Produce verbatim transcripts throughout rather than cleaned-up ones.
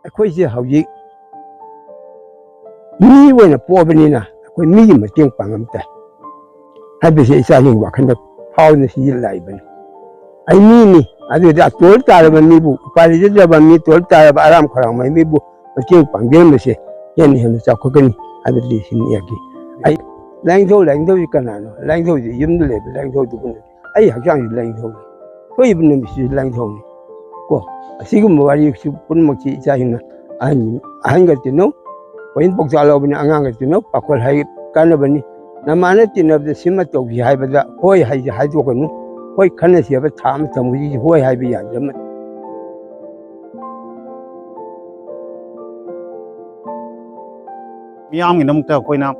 ꯑꯩꯈꯣꯏꯁꯦ ꯍꯧꯖꯤꯛ ꯃꯤ ꯑꯣꯏꯅ ꯄꯣꯛꯑꯕꯅꯤꯅ ꯑꯩꯈꯣꯏ ꯃꯤꯒꯤ ꯃꯇꯦꯡ ꯄꯥꯡꯉꯝ ꯇꯥꯏ ꯍꯥꯏꯕꯁꯦ ꯏꯆꯥꯁꯤꯡꯒꯤ ꯋꯥꯈꯜꯗ ꯐꯥꯎꯗꯨꯅ ꯁꯤꯖꯤꯜ ꯂꯥꯛꯏꯕꯅꯤ꯫ ꯑꯩ ꯃꯤꯅꯤ, ꯑꯗꯨꯗꯤ ꯑꯇꯣꯜ ꯇꯥꯔꯕ ꯃꯤꯕꯨ, ꯎꯄꯥꯏ ꯂꯩꯖꯗ꯭ꯔꯕ ꯃꯤ, ꯇꯣꯜ ꯇꯥꯔꯕ ꯑꯔꯥꯝ ꯈꯧꯔꯥꯡꯕ ꯃꯤꯕꯨ ꯃꯇꯦꯡ ꯄꯥꯡꯕꯤꯔꯝꯕꯁꯦ ꯍꯦꯟꯅ ꯍꯦꯟꯅ ꯆꯥꯎꯈꯠꯀꯅꯤ ꯍꯥꯏꯕꯗꯤ ꯁꯤꯅꯤ ꯑꯩꯒꯤ꯫ ꯑꯩ ꯂꯥꯏꯅꯤꯡꯊꯧ, ꯂꯥꯏꯅꯤꯡꯊꯧꯁꯤ ꯀꯅꯥꯅꯣ? ꯂꯥꯏꯅꯤꯡꯊꯧꯁꯤ ꯌꯨꯝꯗ ꯂꯩꯕ ꯂꯥꯏꯅꯤꯡꯊꯧꯗꯨꯕꯨ ꯅꯠꯇꯦ꯫ ꯑꯩ ꯍꯛꯆꯥꯡꯁꯤ ꯂꯥꯏꯅꯤꯡꯊꯧꯅꯤ, ꯊꯣꯛꯏꯕ ꯅꯨꯃꯤꯠꯁꯤꯁꯨ ꯂꯥꯏꯅꯤꯡꯊꯧꯅꯤ꯫ ꯀꯣ, ꯑꯁꯤꯒꯨꯝꯕ ꯋꯥꯔꯤꯁꯨ ꯄꯨꯝꯅꯃꯛꯁꯤ ꯏꯆꯥꯁꯤꯡꯅ ꯑꯍꯟ, ꯑꯍꯟꯒ ꯇꯤꯟꯅꯧ, ꯍꯣꯔꯦꯟ ꯄꯥꯎꯇꯥꯛ ꯂꯧꯕꯅꯤ, ꯑꯉꯥꯡꯒ ꯇꯤꯟꯅꯧ, ꯄꯥꯈꯣꯜ ꯍꯥꯏ ꯀꯥꯟꯅꯕꯅꯤ꯫ ꯅꯃꯥꯟꯅ ꯇꯤꯟꯅꯕꯗ ꯁꯤꯃ ꯇꯧꯁꯤ ꯍꯥꯏꯕꯗ ꯍꯣꯏ ꯍꯥꯏꯁꯤ ꯍꯥꯏꯗꯣꯛꯀꯅꯨ꯫ ꯍꯣꯏ ꯈꯟꯅꯁꯤ ꯍꯥꯏꯕ ꯊꯥ ꯑꯃ ꯊꯝꯕꯁꯤ ꯍꯣꯏ ꯍꯥꯏꯕ ꯌꯥꯗ꯭ꯔꯦ꯫ ꯑꯃ ꯃꯤꯌꯥꯝꯒꯤꯗꯃꯛꯇ ꯑꯩꯈꯣꯏꯅ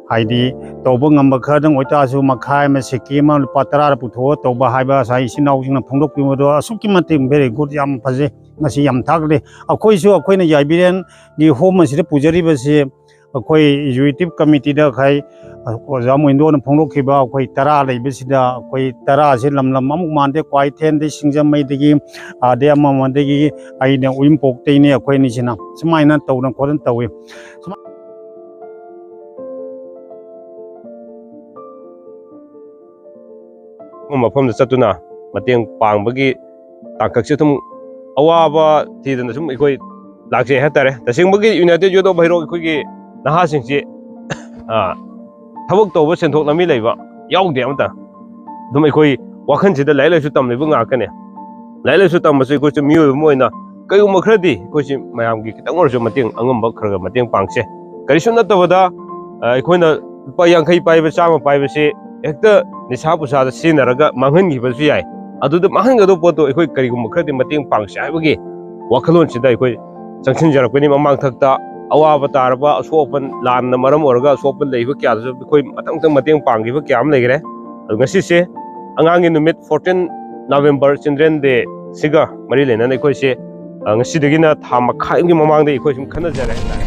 ꯍꯥꯏꯗꯤ ꯇꯧꯕ ꯉꯝꯕ ꯈꯔꯗꯪ ꯑꯣꯏꯇꯥꯔꯁꯨ, ꯃꯈꯥꯏ ꯑꯃ, ꯁꯦꯀꯦꯟ ꯑꯃ, ꯂꯨꯄꯥ ꯇꯔꯥꯗ ꯄꯨꯊꯣꯛꯑ ꯇꯧꯕ ꯍꯥꯏꯕ ꯉꯁꯥꯏ ꯏꯆꯤꯟ ꯏꯅꯥꯎꯁꯤꯡꯅ ꯐꯣꯡꯗꯣꯛꯄꯤꯕꯗꯣ ꯑꯁꯨꯛꯀꯤ ꯃꯇꯤꯛ very good, ꯌꯥꯝ ꯐꯖꯩ꯫ ꯃꯁꯤ ꯌꯥꯝ ꯊꯥꯒꯠꯂꯤ꯫ ꯑꯩꯈꯣꯏꯁꯨ ꯑꯩꯈꯣꯏꯅ ꯌꯥꯏꯕꯤꯔꯦꯟꯒꯤ ꯍꯣꯝ ꯑꯁꯤꯗ ꯄꯨꯖꯔꯤꯕꯁꯤ ꯑꯩꯈꯣꯏ executive committeeꯗ ꯉꯁꯥꯏ ꯑꯣꯖꯥ ꯃꯣꯍꯤꯟꯗꯣꯅ ꯐꯣꯡꯗꯣꯛꯈꯤꯕ ꯑꯩꯈꯣꯏ ꯇꯔꯥ ꯂꯩꯕꯁꯤꯗ ꯑꯩꯈꯣꯏ ꯇꯔꯥꯁꯦ ꯂꯝ ꯂꯝ ꯑꯃꯨꯛ ꯃꯥꯟꯗꯦ, ꯀ꯭ꯋꯥꯏꯊꯦꯜꯗꯒꯤ, ꯁꯤꯡꯖꯃꯩꯗꯒꯤ, ꯑꯗꯩ ꯑꯃ ꯑꯃꯗꯒꯤ, ꯑꯩꯅ ꯎꯔꯤꯄꯣꯛꯇꯩꯅꯦ ꯑꯩꯈꯣꯏ ꯑꯅꯤꯁꯤꯅ꯫ ꯁꯨꯃꯥꯏꯅ ꯇꯧꯗꯅ ꯈꯣꯠꯇꯅ ꯇꯧꯏ꯫ ꯃꯐꯝꯗ ꯆꯠꯇꯨꯅ ꯃꯇꯦꯡ ꯄꯥꯡꯕꯒꯤ ꯇꯥꯡꯀꯛꯁꯦ ꯑꯗꯨꯝ ꯑꯋꯥꯕ ꯊꯤꯗꯅ ꯁꯨꯝ ꯑꯩꯈꯣꯏ ꯂꯥꯛꯆꯩ ꯍꯥꯏꯇꯥꯔꯦ꯫ ꯇꯁꯦꯡꯕꯒꯤ United Youth of Heirok ꯑꯩꯈꯣꯏꯒꯤ ꯅꯍꯥꯁꯤꯡꯁꯤ, ꯑꯥ, ꯊꯕꯛ ꯇꯧꯕ ꯁꯦꯟꯊꯣꯛ ꯂꯝꯕꯤ ꯂꯩꯕ ꯌꯥꯎꯗꯦ ꯑꯃꯇ꯫ ꯑꯗꯨꯝ ꯑꯩꯈꯣꯏ ꯋꯥꯈꯜꯁꯤꯗ ꯂꯥꯏꯔꯤꯛ ꯂꯥꯏꯁꯨ ꯇꯝꯂꯤꯕ ꯉꯥꯛꯇꯅꯦ꯫ ꯂꯥꯏꯔꯤꯛ ꯂꯥꯏꯁꯨ ꯇꯝꯕꯁꯦ ꯑꯩꯈꯣꯏꯁꯨ ꯃꯤꯑꯣꯏꯕ ꯑꯃ ꯑꯣꯏꯅ ꯀꯔꯤꯒꯨꯝꯕ ꯈꯔꯗꯤ ꯑꯩꯈꯣꯏꯁꯤ ꯃꯌꯥꯝꯒꯤ ꯈꯤꯇꯪ ꯑꯣꯏꯔꯁꯨ ꯃꯇꯦꯡ, ꯑꯉꯝꯕ ꯈꯔ ꯈꯔ ꯃꯇꯦꯡ ꯄꯥꯡꯁꯦ꯫ ꯀꯔꯤꯁꯨ ꯅꯠꯇꯕꯗ, ꯑ, ꯑꯩꯈꯣꯏꯅ ꯂꯨꯄꯥ ꯌꯥꯡꯈꯩ ꯄꯥꯏꯕ, ꯆꯥꯝꯃ ꯄꯥꯏꯕꯁꯤ ꯍꯦꯛꯇ ꯅꯤꯁꯥ ꯄꯨꯁꯥꯗ ꯁꯤꯖꯤꯟꯅꯔꯒ ꯃꯥꯡꯍꯟꯈꯤꯕꯁꯨ ꯌꯥꯏ꯫ ꯑꯗꯨꯗ ꯃꯥꯡꯍꯟꯒꯗꯧꯕ ꯄꯣꯠꯇꯣ ꯑꯩꯈꯣꯏ ꯀꯔꯤꯒꯨꯝꯕ ꯈꯔꯗꯤ ꯃꯇꯦꯡ ꯄꯥꯡꯁꯦ ꯍꯥꯏꯕꯒꯤ ꯋꯥꯈꯜꯂꯣꯟꯁꯤꯗ ꯑꯩꯈꯣꯏ ꯆꯪꯁꯤꯟꯖꯔꯛꯄꯅꯤ꯫ ꯃꯃꯥꯡꯊꯛꯇ ꯑꯋꯥꯕ ꯇꯥꯔꯕ, ꯑꯁꯣꯛ ꯑꯄꯟ, ꯂꯥꯟꯅ ꯃꯔꯝ ꯑꯣꯏꯔꯒ ꯑꯁꯣꯛ ꯑꯄꯟ ꯂꯩꯕ ꯀꯌꯥꯗꯁꯨ ꯑꯩꯈꯣꯏ ꯃꯊꯪ ꯃꯊꯪ ꯃꯇꯦꯡ ꯄꯥꯡꯈꯤꯕ ꯀꯌꯥ ꯑꯃ ꯂꯩꯈ꯭ꯔꯦ꯫ ꯑꯗꯨ ꯉꯁꯤꯁꯦ ꯑꯉꯥꯡꯒꯤ ꯅꯨꯃꯤꯠ, fourteen November Children Day ꯁꯤꯒ ꯃꯔꯤ ꯂꯩꯅꯅ ꯑꯩꯈꯣꯏꯁꯦ, ꯑ, ꯉꯁꯤꯗꯒꯤꯅ ꯊꯥ ꯃꯈꯥꯏ ꯑꯃꯒꯤ ꯃꯃꯥꯡꯗ ꯑꯩꯈꯣꯏ ꯁꯨꯝ ꯈꯟꯅꯖꯔꯦ ꯍꯥꯏꯇꯥꯔꯦ꯫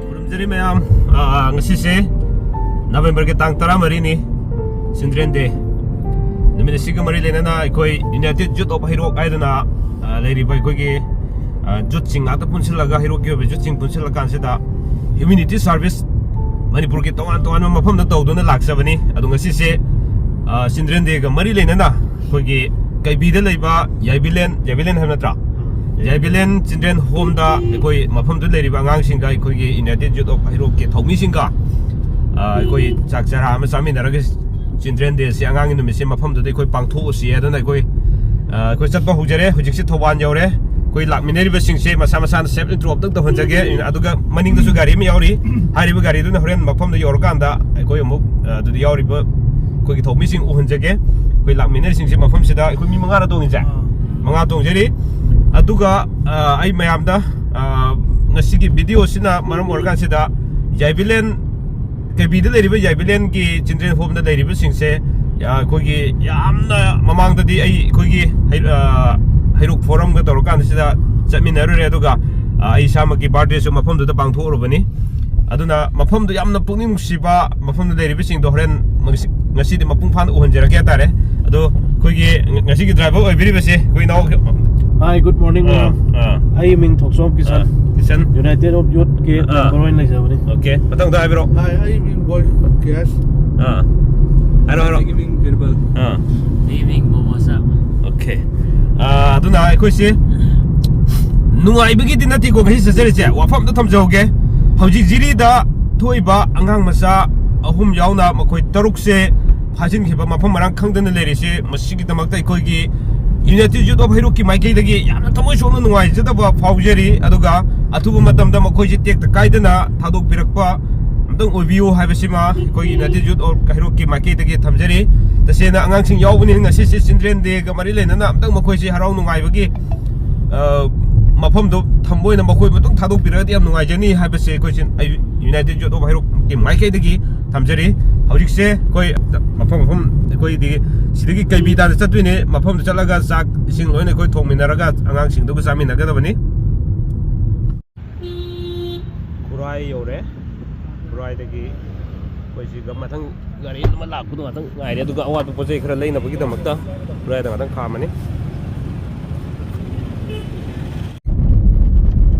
ꯈꯨꯔꯨꯝꯖꯔꯤ ꯃꯌꯥꯝ, ꯑ, ꯉꯁꯤꯁꯦ Novemberꯒꯤ ꯇꯥꯡ ꯇꯔꯥꯃꯔꯤꯅꯤ, Children Day꯫ ꯅꯨꯃꯤꯠ ꯑꯁꯤꯒ ꯃꯔꯤ ꯂꯩꯅꯅ ꯑꯩꯈꯣꯏ United Youth of ꯍꯩꯔꯣꯛ ꯍꯥꯏꯗꯅ, ꯑ, ꯂꯩꯔꯤꯕ ꯑꯩꯈꯣꯏꯒꯤ, ꯑ, youthꯁꯤꯡ ꯉꯥꯛꯇ ꯄꯨꯟꯁꯤꯜꯂꯒ, ꯍꯩꯔꯣꯛꯀꯤ ꯑꯣꯏꯕ youthꯁꯤꯡ ꯄꯨꯟꯁꯤꯜꯂꯀꯥꯟꯁꯤꯗ humanity service, ꯃꯅꯤꯄꯨꯔꯒꯤ ꯇꯣꯉꯥꯟ ꯇꯣꯉꯥꯟꯕ ꯃꯐꯝꯗ ꯇꯧꯗꯨꯅ ꯂꯥꯛꯆꯕꯅꯤ꯫ ꯑꯗꯣ ꯉꯁꯤꯁꯦ, ꯑ, Children Dayꯒ ꯃꯔꯤ ꯂꯩꯅꯅ ꯑꯩꯈꯣꯏꯒꯤ ꯀꯩꯕꯤꯗ ꯂꯩꯕ ꯌꯥꯏꯕꯤꯂꯦꯟ, ꯌꯥꯏꯕꯤꯂꯦꯟ ꯍꯥꯏꯕ ꯅꯠꯇ꯭ꯔꯥ? ꯌꯥꯏꯕꯤꯂꯦꯟ Children Homeꯗ ꯑꯩꯈꯣꯏ ꯃꯐꯝꯗꯨꯗ ꯂꯩꯔꯤꯕ ꯑꯉꯥꯡꯁꯤꯡꯒ, ꯑꯩꯈꯣꯏꯒꯤ United Youth of ꯍꯩꯔꯣꯛꯀꯤ ꯊꯧꯃꯤꯁꯤꯡꯒ, ꯑ, ꯑꯩꯈꯣꯏ ꯆꯥꯛ ꯆꯔꯥ ꯑꯃ ꯆꯥꯃꯤꯟꯅꯔꯒ, Children Dayꯁꯦ, ꯑꯉꯥꯡꯒꯤ ꯅꯨꯃꯤꯠꯁꯦ ꯃꯐꯝꯗꯨꯗ ꯑꯩꯈꯣꯏ ꯄꯥꯡꯊꯣꯛꯎꯁꯤ ꯍꯥꯏꯗꯅ ꯑꯩꯈꯣꯏ, ꯑ, ꯑꯩꯈꯣꯏ ꯆꯠꯄ ꯍꯧꯖꯔꯦ꯫ ꯍꯧꯖꯤꯛꯁꯦ ꯊꯧꯕꯥꯜ ꯌꯧꯔꯦ꯫ ꯑꯩꯈꯣꯏ ꯂꯥꯛꯃꯤꯟꯅꯔꯤꯕꯁꯤꯡꯁꯦ ꯃꯁꯥ ꯃꯁꯥꯅ self intro ꯑꯝꯇꯪ ꯇꯧꯍꯟꯖꯒꯦ꯫ ꯑꯗꯨꯒ ꯃꯅꯤꯡꯗꯁꯨ ꯒꯥꯔꯤ ꯑꯃ ꯌꯥꯎꯔꯤ꯫ ꯍꯥꯏꯔꯤꯕ ꯒꯥꯔꯤꯗꯨꯅ ꯍꯣꯔꯦꯟ ꯃꯐꯝꯗ ꯌꯧꯔꯀꯥꯟꯗ ꯑꯩꯈꯣꯏ ꯑꯃꯨꯛ, ꯑ, ꯑꯗꯨꯗ ꯌꯥꯎꯔꯤꯕ ꯑꯩꯈꯣꯏꯒꯤ ꯊꯧꯃꯤꯁꯤꯡ ꯎꯍꯟꯖꯒꯦ꯫ ꯑꯩꯈꯣꯏ ꯂꯥꯛꯃꯤꯟꯅꯔꯤꯁꯤꯡꯁꯦ ꯃꯐꯝꯁꯤꯗ ꯑꯩꯈꯣꯏ ꯃꯤ ꯃꯉꯥꯔ ꯇꯣꯡꯉꯤꯁꯦ? ꯑꯥ꯫ ꯃꯉꯥ ꯇꯣꯡꯖꯔꯤ꯫ ꯑꯗꯨꯒ, ꯑ, ꯑꯩ ꯃꯌꯥꯝꯗ, ꯑ, ꯉꯁꯤꯒꯤ videoꯁꯤꯅ ꯃꯔꯝ ꯑꯣꯏꯔꯀꯥꯟꯁꯤꯗ ꯌꯥꯏꯕꯤꯂꯦꯟ, ꯀꯩꯕꯤꯗ ꯂꯩꯔꯤꯕ ꯌꯥꯏꯕꯤꯂꯦꯟꯒꯤ Children Homeꯗ ꯂꯩꯔꯤꯕꯁꯤꯡꯁꯦ, ꯑ, ꯑꯩꯈꯣꯏꯒꯤ ꯌꯥꯝꯅ ꯃꯃꯥꯡꯗꯗꯤ ꯑꯩ ꯑꯩꯈꯣꯏꯒꯤ ꯍꯩ-, ꯑ, ꯍꯩꯔꯣꯛ forumꯒ ꯇꯧꯔꯀꯥꯟꯗ ꯁꯤꯗ ꯆꯠꯃꯤꯟꯅꯔꯨꯔꯦ꯫ ꯑꯗꯨꯒ, ꯑ, ꯑꯩ ꯏꯁꯥꯃꯛꯀꯤ birthdayꯁꯨ ꯃꯐꯝꯗꯨꯗ ꯄꯥꯡꯊꯣꯛꯎꯔꯕꯅꯤ꯫ ꯑꯗꯨꯅ ꯃꯐꯝꯗꯨ ꯌꯥꯝꯅ ꯄꯨꯛꯅꯤꯡ ꯅꯨꯡꯁꯤꯕ, ꯃꯐꯝꯗ ꯂꯩꯔꯤꯕꯁꯤꯡꯗꯣ ꯍꯣꯔꯦꯟ ꯉꯁꯤ-, ꯉꯁꯤꯗꯤ ꯃꯄꯨꯡ ꯐꯥꯅ ꯎꯍꯟꯖꯔꯛꯀꯦ ꯍꯥꯏꯇꯥꯔꯦ꯫ ꯑꯗꯣ ꯑꯩꯈꯣꯏꯒꯤ ꯉ-, ꯉꯁꯤꯒꯤ driver ꯑꯣꯏꯕꯤꯔꯤꯕꯁꯦ ꯑꯩꯈꯣꯏ ꯏꯅꯥꯎ꯫ Hi, good morning, ꯑꯥ, ma'am. ꯑꯥ꯫ ꯑꯩ ꯃꯤꯡ ꯊꯣꯛꯆꯣꯝ ꯀꯤꯁꯟ꯫ ꯑꯥ, Kisan. United of Youthꯀꯤ ah. Member ꯑꯣꯏꯅ ꯂꯩꯖꯕꯅꯤ꯫ Okay, ꯃꯊꯪꯗ ꯍꯥꯏꯕꯤꯔꯣ꯫ Hi, ꯑꯩ ꯃꯤꯡ ꯕꯣꯏ ꯀꯦꯁ꯫ ꯑꯥ꯫ ꯍꯥꯏꯔꯣ, ꯍꯥꯏꯔꯣ꯫ ꯑꯩꯒꯤ ꯃꯤꯡ ꯕꯤꯔꯕꯜ꯫ ꯑꯥ꯫ ꯑꯩꯒꯤ ꯃꯤꯡ ꯃꯣꯃꯣꯁꯥ꯫ Okay꯫ ꯑꯥ, ꯑꯗꯨꯅ ꯑꯩꯈꯣꯏꯁꯦ ꯅꯨꯡꯉꯥꯏꯕꯒꯤꯗꯤ ꯅꯠꯇꯦꯀꯣ ꯉꯁꯤ ꯆꯠꯆꯔꯤꯁꯦ, ꯋꯥꯐꯝꯗ ꯊꯝꯖꯍꯧꯒꯦ꯫ ꯍꯧꯖꯤꯛ ꯖꯤꯔꯤꯗ ꯊꯣꯛꯏꯕ ꯑꯉꯥꯡ ꯃꯆꯥ ꯑꯍꯨꯝ ꯌꯥꯎꯅ ꯃꯈꯣꯏ ꯇꯔꯨꯛꯁꯦ ꯐꯥꯖꯤꯟꯈꯤꯕ, ꯃꯐꯝ ꯃꯔꯥꯡ ꯈꯪꯗꯅ ꯂꯩꯔꯤꯁꯦ, ꯃꯁꯤꯒꯤꯗꯃꯛꯇ ꯑꯩꯈꯣꯏꯒꯤ United Youth of ꯍꯩꯔꯣꯛꯀꯤ ꯃꯥꯏꯀꯩꯗꯒꯤ ꯌꯥꯝꯅ ꯊꯃꯣꯏ ꯁꯣꯛꯅ ꯅꯨꯡꯉꯥꯏꯖꯗꯕ ꯐꯥꯎꯖꯔꯤ꯫ ꯑꯗꯨꯒ ꯑꯊꯨꯕ ꯃꯇꯝꯗ ꯃꯈꯣꯏꯁꯦ ꯇꯦꯛꯇ ꯀꯥꯏꯗꯅ ꯊꯥꯗꯣꯛꯄꯤꯔꯛꯄ ꯑꯝꯇꯪ ꯑꯣꯏꯕꯤꯌꯨ ꯍꯥꯏꯕꯁꯤꯃ ꯑꯩꯈꯣꯏ United Youth of ꯍꯩꯔꯣꯛꯀꯤ ꯃꯥꯏꯀꯩꯗꯒꯤ ꯊꯝꯖꯔꯤ꯫ ꯇꯁꯦꯡꯅ ꯑꯉꯥꯡꯁꯤꯡ ꯌꯥꯎꯕꯅꯤꯅ ꯉꯁꯤꯁꯦ Children Dayꯒ ꯃꯔꯤ ꯂꯩꯅꯅ ꯑꯝꯇꯪ ꯃꯈꯣꯏꯁꯦ ꯍꯔꯥꯎ ꯅꯨꯡꯉꯥꯏꯕꯒꯤ, ꯑ, ꯃꯐꯝꯗꯣ ꯊꯝꯕ ꯑꯣꯏꯅ ꯃꯈꯣꯏꯕꯨ ꯑꯗꯨꯝ ꯊꯥꯗꯣꯛꯄꯤꯔꯒꯗꯤ ꯌꯥꯝ ꯅꯨꯡꯉꯥꯏꯖꯅꯤ ꯍꯥꯏꯕꯁꯦ ꯑꯩꯈꯣꯏꯁꯦ, ꯑꯩ United Youth of ꯍꯩꯔꯣꯛꯀꯤ ꯃꯥꯏꯀꯩꯗꯒꯤ ꯊꯝꯖꯔꯤ꯫ ꯍꯧꯖꯤꯛꯁꯦ ꯑꯩꯈꯣꯏ ꯃꯐꯝ ꯃꯐꯝ ꯑꯩꯈꯣꯏꯗꯤ ꯁꯤꯗꯒꯤ ꯀꯩꯕꯤ ꯇꯥꯟꯅ ꯆꯠꯇꯣꯏꯅꯦ꯫ ꯃꯐꯝꯗ ꯆꯠꯂꯒ ꯆꯥꯛ ꯏꯁꯤꯡ ꯂꯣꯏꯅ ꯑꯩꯈꯣꯏ ꯊꯣꯡꯃꯤꯟꯅꯔꯒ ꯑꯉꯥꯡꯁꯤꯡꯗꯨꯒ ꯆꯥꯃꯤꯟꯅꯒꯗꯕꯅꯤ꯫ ꯈꯨꯔꯥꯏ ꯌꯧꯔꯦ꯫ ꯈꯨꯔꯥꯏꯗꯒꯤ ꯑꯩꯈꯣꯏ ꯁꯤꯒ ꯃꯊꯪ ꯒꯥꯔꯤ ꯑꯃ ꯂꯥꯛꯄꯗꯣ ꯉꯥꯛꯇꯪ ꯉꯥꯏꯔꯦ, ꯑꯗꯨꯒ ꯑꯋꯥꯠꯄ ꯄꯣꯠ ꯆꯩ ꯈꯔ ꯂꯩꯅꯕꯒꯤꯗꯃꯛꯇ ꯈꯨꯔꯥꯏꯗ ꯉꯥꯛꯇꯪ ꯈꯥꯝꯃꯅꯤ꯫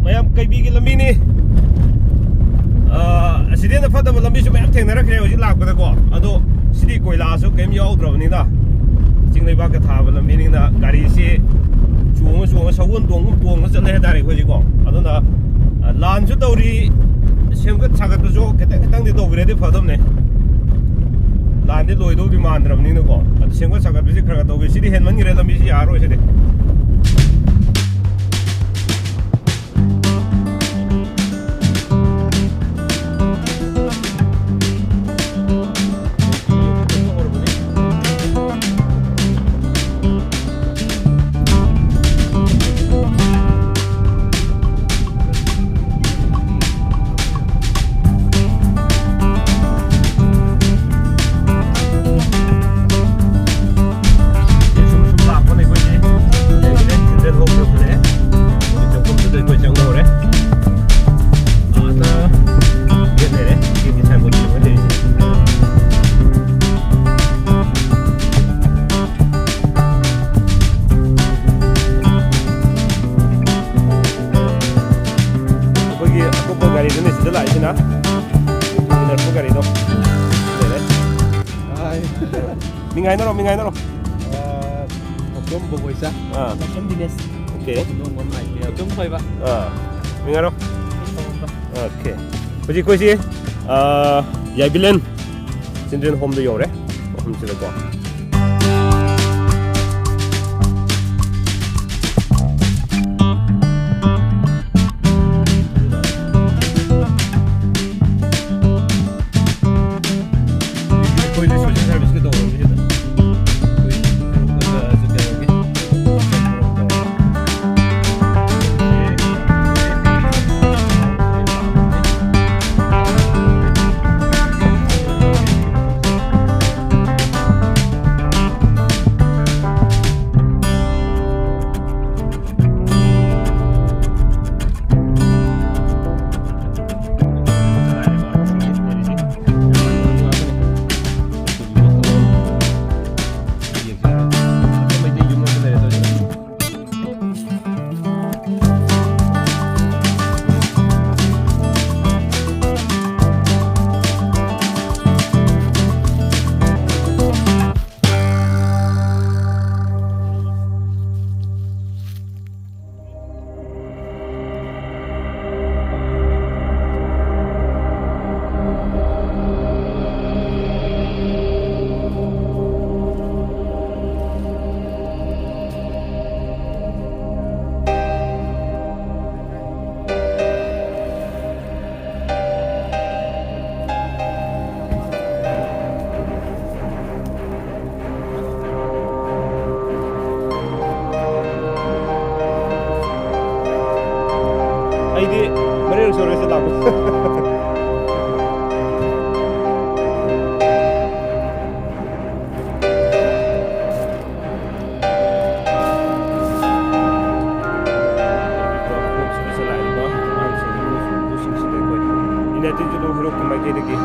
ꯃꯌꯥꯝ, ꯀꯩꯕꯤꯒꯤ ꯂꯝꯕꯤꯅꯤ꯫ ꯑ, ꯑꯁꯤꯗꯩꯅ ꯐꯠꯇꯕ ꯂꯝꯕꯤꯁꯨ ꯃꯌꯥꯝ ꯊꯦꯡꯅꯔꯛꯈ꯭ꯔꯦ ꯍꯧꯖꯤꯛ ꯂꯥꯛꯄꯗꯀꯣ꯫ ꯑꯗꯣ ꯁꯤꯗꯤ ꯀꯣꯏꯂꯥꯁꯨ ꯀꯩꯝ ꯌꯥꯎꯗ꯭ꯔꯕꯅꯤꯅ, ꯆꯤꯡ ꯂꯩꯕꯥꯛꯀ ꯊꯥꯕ ꯂꯝꯕꯤꯅꯤꯅ ꯒꯥꯔꯤꯁꯤ ꯆꯣꯡꯉ ꯆꯣꯡꯉ, ꯁꯒꯣꯜ ꯇꯣꯡꯒꯨꯝ ꯇꯣꯡꯉ ꯆꯠꯂꯦ ꯍꯥꯏꯇꯥꯔꯦ ꯑꯩꯈꯣꯏꯁꯤꯀꯣ꯫ ꯑꯗꯨꯅ, ꯑ, ꯂꯥꯟꯁꯨ ꯇꯧꯔꯤ, ꯁꯦꯝꯒꯠ ꯁꯥꯒꯠꯄꯁꯨ ꯈꯤꯇꯪ ꯈꯤꯇꯪꯗꯤ ꯇꯧꯕꯤꯔꯗꯤ ꯐꯗꯧꯅꯦ꯫ ꯂꯥꯟꯗꯤ ꯂꯣꯏꯗꯧꯗꯤ ꯃꯥꯟꯗ꯭ꯔꯕꯅꯤꯅꯀꯣ꯫ ꯑꯗꯨ ꯁꯦꯝꯒꯠ ꯁꯥꯒꯠꯄꯁꯤ ꯈꯔ ꯈꯔ ꯇꯧꯕꯤ꯫ ꯁꯤꯗꯤ ꯍꯦꯟꯃꯟꯈ꯭ꯔꯦ, ꯂꯝꯕꯤꯁꯤ ꯌꯥꯔꯔꯣꯏ ꯁꯤꯗꯤ꯫ ꯁꯨꯝ ꯁꯨꯝ ꯂꯥꯛꯄꯅꯦ ꯑꯩꯈꯣꯏꯁꯦ꯫ ꯆꯪꯐꯝꯗꯨꯗ ꯑꯩꯈꯣꯏ ꯆꯪꯕ ꯍꯧꯔꯦ꯫ ꯑꯥꯗ ꯒꯦꯠ ꯂꯩꯔꯦ꯫ ꯒꯦꯠꯀꯤ ꯁꯥꯏꯟꯕꯣꯔꯗ ꯌꯦꯡꯉ ꯂꯩꯔꯤꯁꯦ꯫ ꯑꯩꯈꯣꯏꯒꯤ ꯑꯇꯣꯞꯄ ꯒꯥꯔꯤꯗꯨꯅꯦ ꯁꯤꯗ ꯂꯥꯛꯏꯁꯤꯅ꯫ ꯏꯟꯅꯔꯛꯄ ꯒꯥꯔꯤꯗꯣ ꯂꯩꯔꯦ꯫ ꯃꯤꯡ ꯍꯥꯏꯅꯔꯣ, ꯃꯤꯡ ꯍꯥꯏꯅꯔꯣ꯫ ꯑ, ꯊꯣꯛꯆꯣꯝ ꯕꯣꯕꯣꯏꯆꯥ꯫ ꯑꯥ꯫ ꯊꯣꯛꯆꯣꯝ ꯗꯤꯅꯦꯁ꯫ ꯑꯣꯀꯦ꯫ ꯊꯣꯛꯆꯣꯝ ꯊꯣꯏꯕ꯫ ꯑꯥ꯫ ꯃꯤꯡ ꯍꯥꯏꯔꯣ꯫ ꯑꯣꯀꯦ꯫ ꯍꯧꯖꯤꯛ ꯑꯩꯈꯣꯏꯁꯤ, ꯑ, ꯌꯥꯏꯕꯤꯂꯦꯟ ꯆꯤꯜꯗ꯭ꯔꯦꯟ ꯍꯣꯝꯗ ꯌꯧꯔꯦ꯫ ꯃꯐꯝꯁꯤꯗꯀꯣ꯫ ꯑꯩꯈꯣꯏꯗꯤ ꯁꯣꯁꯦꯜ ꯁꯥꯔꯚꯤꯁꯀꯤ ꯇꯧꯔꯝꯅꯤ ꯁꯤꯗ꯫ ꯑꯩꯈꯣꯏ ꯀꯩꯅꯣꯒꯤ ꯀꯩꯗꯒꯤ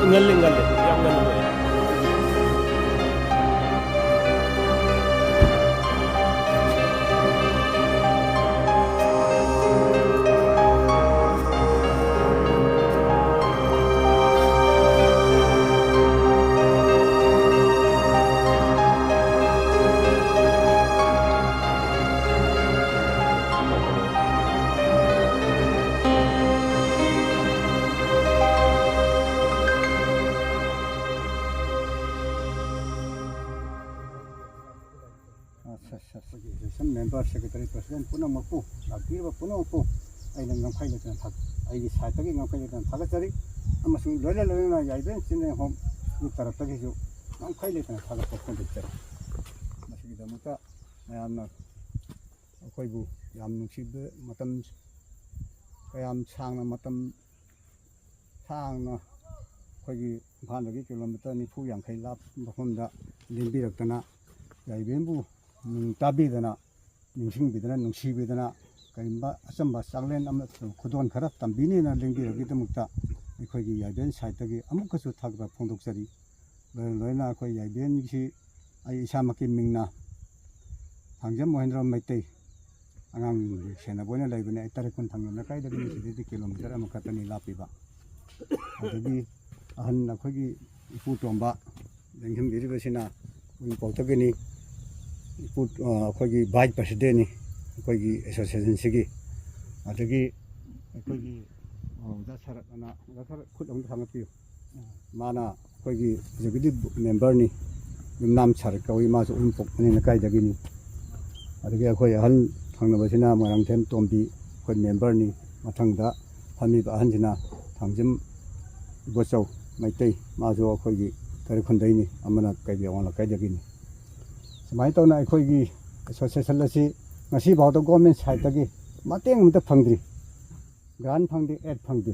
ꯉꯜꯂꯤ, ꯉꯜꯂꯤ, ꯌꯥꯝ ꯉꯜꯂꯤ꯫ ꯑꯠꯆꯥ, ꯑꯠꯆꯥ, ꯑꯠꯆꯥ꯫ ꯑꯩꯈꯣꯏꯒꯤ association member, secretary, president ꯄꯨꯝꯅꯃꯛꯄꯨ, ꯂꯥꯛꯄꯤꯔꯤꯕ ꯄꯨꯝꯅꯃꯛꯄꯨ ꯑꯩꯅ ꯉꯝꯈꯩ ꯂꯩꯇꯅ ꯊꯥ-, ꯑꯩꯒꯤ side ꯇꯒꯤ ꯉꯝꯈꯩ ꯂꯩꯇꯅ ꯊꯥꯒꯠꯆꯔꯤ꯫ ꯑꯃꯁꯨꯡ ꯂꯣꯏꯅ ꯂꯣꯏꯅꯅ ꯌꯥꯏꯕꯦꯟ ꯆꯤꯜꯗ꯭ꯔꯦꯟ ꯍꯣꯝ group ꯇꯔꯞꯇꯒꯤꯁꯨ ꯉꯝꯈꯩ ꯂꯩꯇꯅ ꯊꯥꯒꯠꯄ ꯐꯣꯡꯗꯣꯛꯆꯔꯤ꯫ ꯃꯁꯤꯒꯤꯗꯃꯛꯇ ꯃꯌꯥꯝꯅ ꯑꯩꯈꯣꯏꯕꯨ ꯌꯥꯝ ꯅꯨꯡꯁꯤꯕ ꯃꯇꯝ, ꯀꯌꯥꯝ ꯁꯥꯡꯅ ꯃꯇꯝ ꯁꯥꯡꯅ ꯑꯩꯈꯣꯏꯒꯤ ꯏꯝꯐꯥꯜꯗꯒꯤ kilometre ꯅꯤꯐꯨ ꯌꯥꯡꯈꯩ ꯂꯥꯞꯄ ꯃꯐꯝꯗ ꯂꯦꯡꯕꯤꯔꯛꯇꯅ, ꯌꯥꯏꯕꯦꯟꯕꯨ ꯅꯨꯡ ꯇꯥꯕꯤꯗꯅ, ꯅꯤꯡꯁꯤꯡꯕꯤꯗꯅ, ꯅꯨꯡꯁꯤꯕꯤꯗꯅ, ꯀꯔꯤꯒꯨꯝꯕ ꯑꯆꯝꯕ ꯆꯥꯛꯂꯦꯟ ꯑꯃꯁꯨꯡ ꯈꯨꯗꯣꯜ ꯈꯔ ꯇꯝꯕꯤꯅꯦꯅ ꯂꯦꯡꯕꯤꯔꯛꯄꯒꯤꯗꯃꯛꯇ ꯑꯩꯈꯣꯏꯒꯤ ꯌꯥꯏꯕꯦꯟ side ꯇꯒꯤ ꯑꯃꯨꯛꯀꯁꯨ ꯊꯥꯒꯠꯄ ꯐꯣꯡꯗꯣꯛꯆꯔꯤ꯫ ꯂꯣꯏꯅ ꯂꯣꯏꯅꯅ ꯑꯩꯈꯣꯏ ꯌꯥꯏꯕꯦꯟꯒꯤ ꯑꯩ ꯏꯁꯥꯃꯛꯀꯤ ꯃꯤꯡꯅ ꯊꯥꯡꯖꯝ ꯃꯣꯍꯦꯟꯗ꯭ꯔ ꯃꯩꯇꯩ, ꯑꯉꯥꯡ ꯁꯦꯟꯅꯕ ꯑꯣꯏꯅ ꯂꯩꯕꯅꯦ꯫ ꯑꯩ ꯇꯔꯦꯠ ꯀꯨꯟ ꯊꯥꯡꯖꯝ ꯂꯩꯀꯥꯏꯗꯒꯤꯅꯤ, ꯁꯤꯗꯩꯗꯤ kilometre ꯑꯃꯈꯛꯇꯅꯤ ꯂꯥꯞꯄꯤꯕ꯫ ꯑꯗꯒꯤ ꯑꯍꯟ ꯑꯩꯈꯣꯏꯒꯤ ꯏꯄꯨ ꯇꯣꯝꯕ ꯂꯦꯡꯁꯤꯟꯕꯤꯔꯤꯕꯁꯤꯅ ꯎꯔꯤꯄꯣꯛꯇꯒꯤꯅꯤ꯫ ꯏꯄꯨ, ꯑ, ꯑꯩꯈꯣꯏꯒꯤ vice president ꯅꯤ ꯑꯩꯈꯣꯏꯒꯤ association ꯁꯤꯒꯤ꯫ ꯑꯗꯒꯤ ꯑꯩꯈꯣꯏꯒꯤ, ꯑ, ꯑꯣꯖꯥ ꯁꯔꯠ ꯑꯅ, ꯑꯣꯖꯥ ꯁꯔꯠ ꯈꯨꯠ ꯑꯃꯨꯛ ꯊꯥꯡꯒꯠꯄꯤꯌꯨ꯫ ꯃꯥꯅ ꯑꯩꯈꯣꯏꯒꯤ executive member ꯅꯤ, ꯌꯨꯝꯅꯥꯝ ꯁꯔꯠ ꯀꯧꯏ, ꯃꯥꯁꯨ ꯎꯔꯤꯄꯣꯛ ꯃꯅꯤꯡ ꯂꯩꯀꯥꯏꯗꯒꯤꯅꯤ꯫ ꯑꯗꯒꯤ ꯑꯩꯈꯣꯏ ꯑꯍꯜ ꯊꯪꯅꯕꯁꯤꯅ ꯃꯣꯏꯔꯥꯡꯊꯦꯝ ꯇꯣꯝꯕꯤ, ꯑꯩꯈꯣꯏ member ꯅꯤ꯫ ꯃꯊꯪꯗ ꯐꯝꯃꯤꯕ ꯑꯍꯟꯁꯤꯅ ꯊꯥꯡꯖꯝ ꯏꯕꯣꯆꯧ, ꯃꯩꯇꯩ, ꯃꯥꯁꯨ ꯑꯩꯈꯣꯏꯒꯤ ꯀꯩꯔꯛꯈꯨꯟꯗꯩꯅꯤ, ꯑꯃꯅ ꯀꯩꯕꯤ ꯑꯋꯥꯡ ꯂꯩꯀꯥꯏꯗꯒꯤꯅꯤ꯫ ꯁꯨꯃꯥꯏꯅ ꯇꯧꯅ ꯑꯩꯈꯣꯏꯒꯤ ꯑꯦꯁꯣꯁꯤꯌꯦꯁꯟ ꯑꯁꯤ ꯉꯁꯤꯐꯥꯎꯗ ꯒꯣꯔꯃꯦꯟ ꯁꯥꯏꯠꯇꯒꯤ ꯃꯇꯦꯡ ꯑꯃꯇ ꯐꯪꯗ꯭ꯔꯤ꯫ ꯒ꯭ꯔꯥꯟ ꯐꯪꯗꯦ, ꯑꯦꯗ ꯐꯪꯗꯦ꯫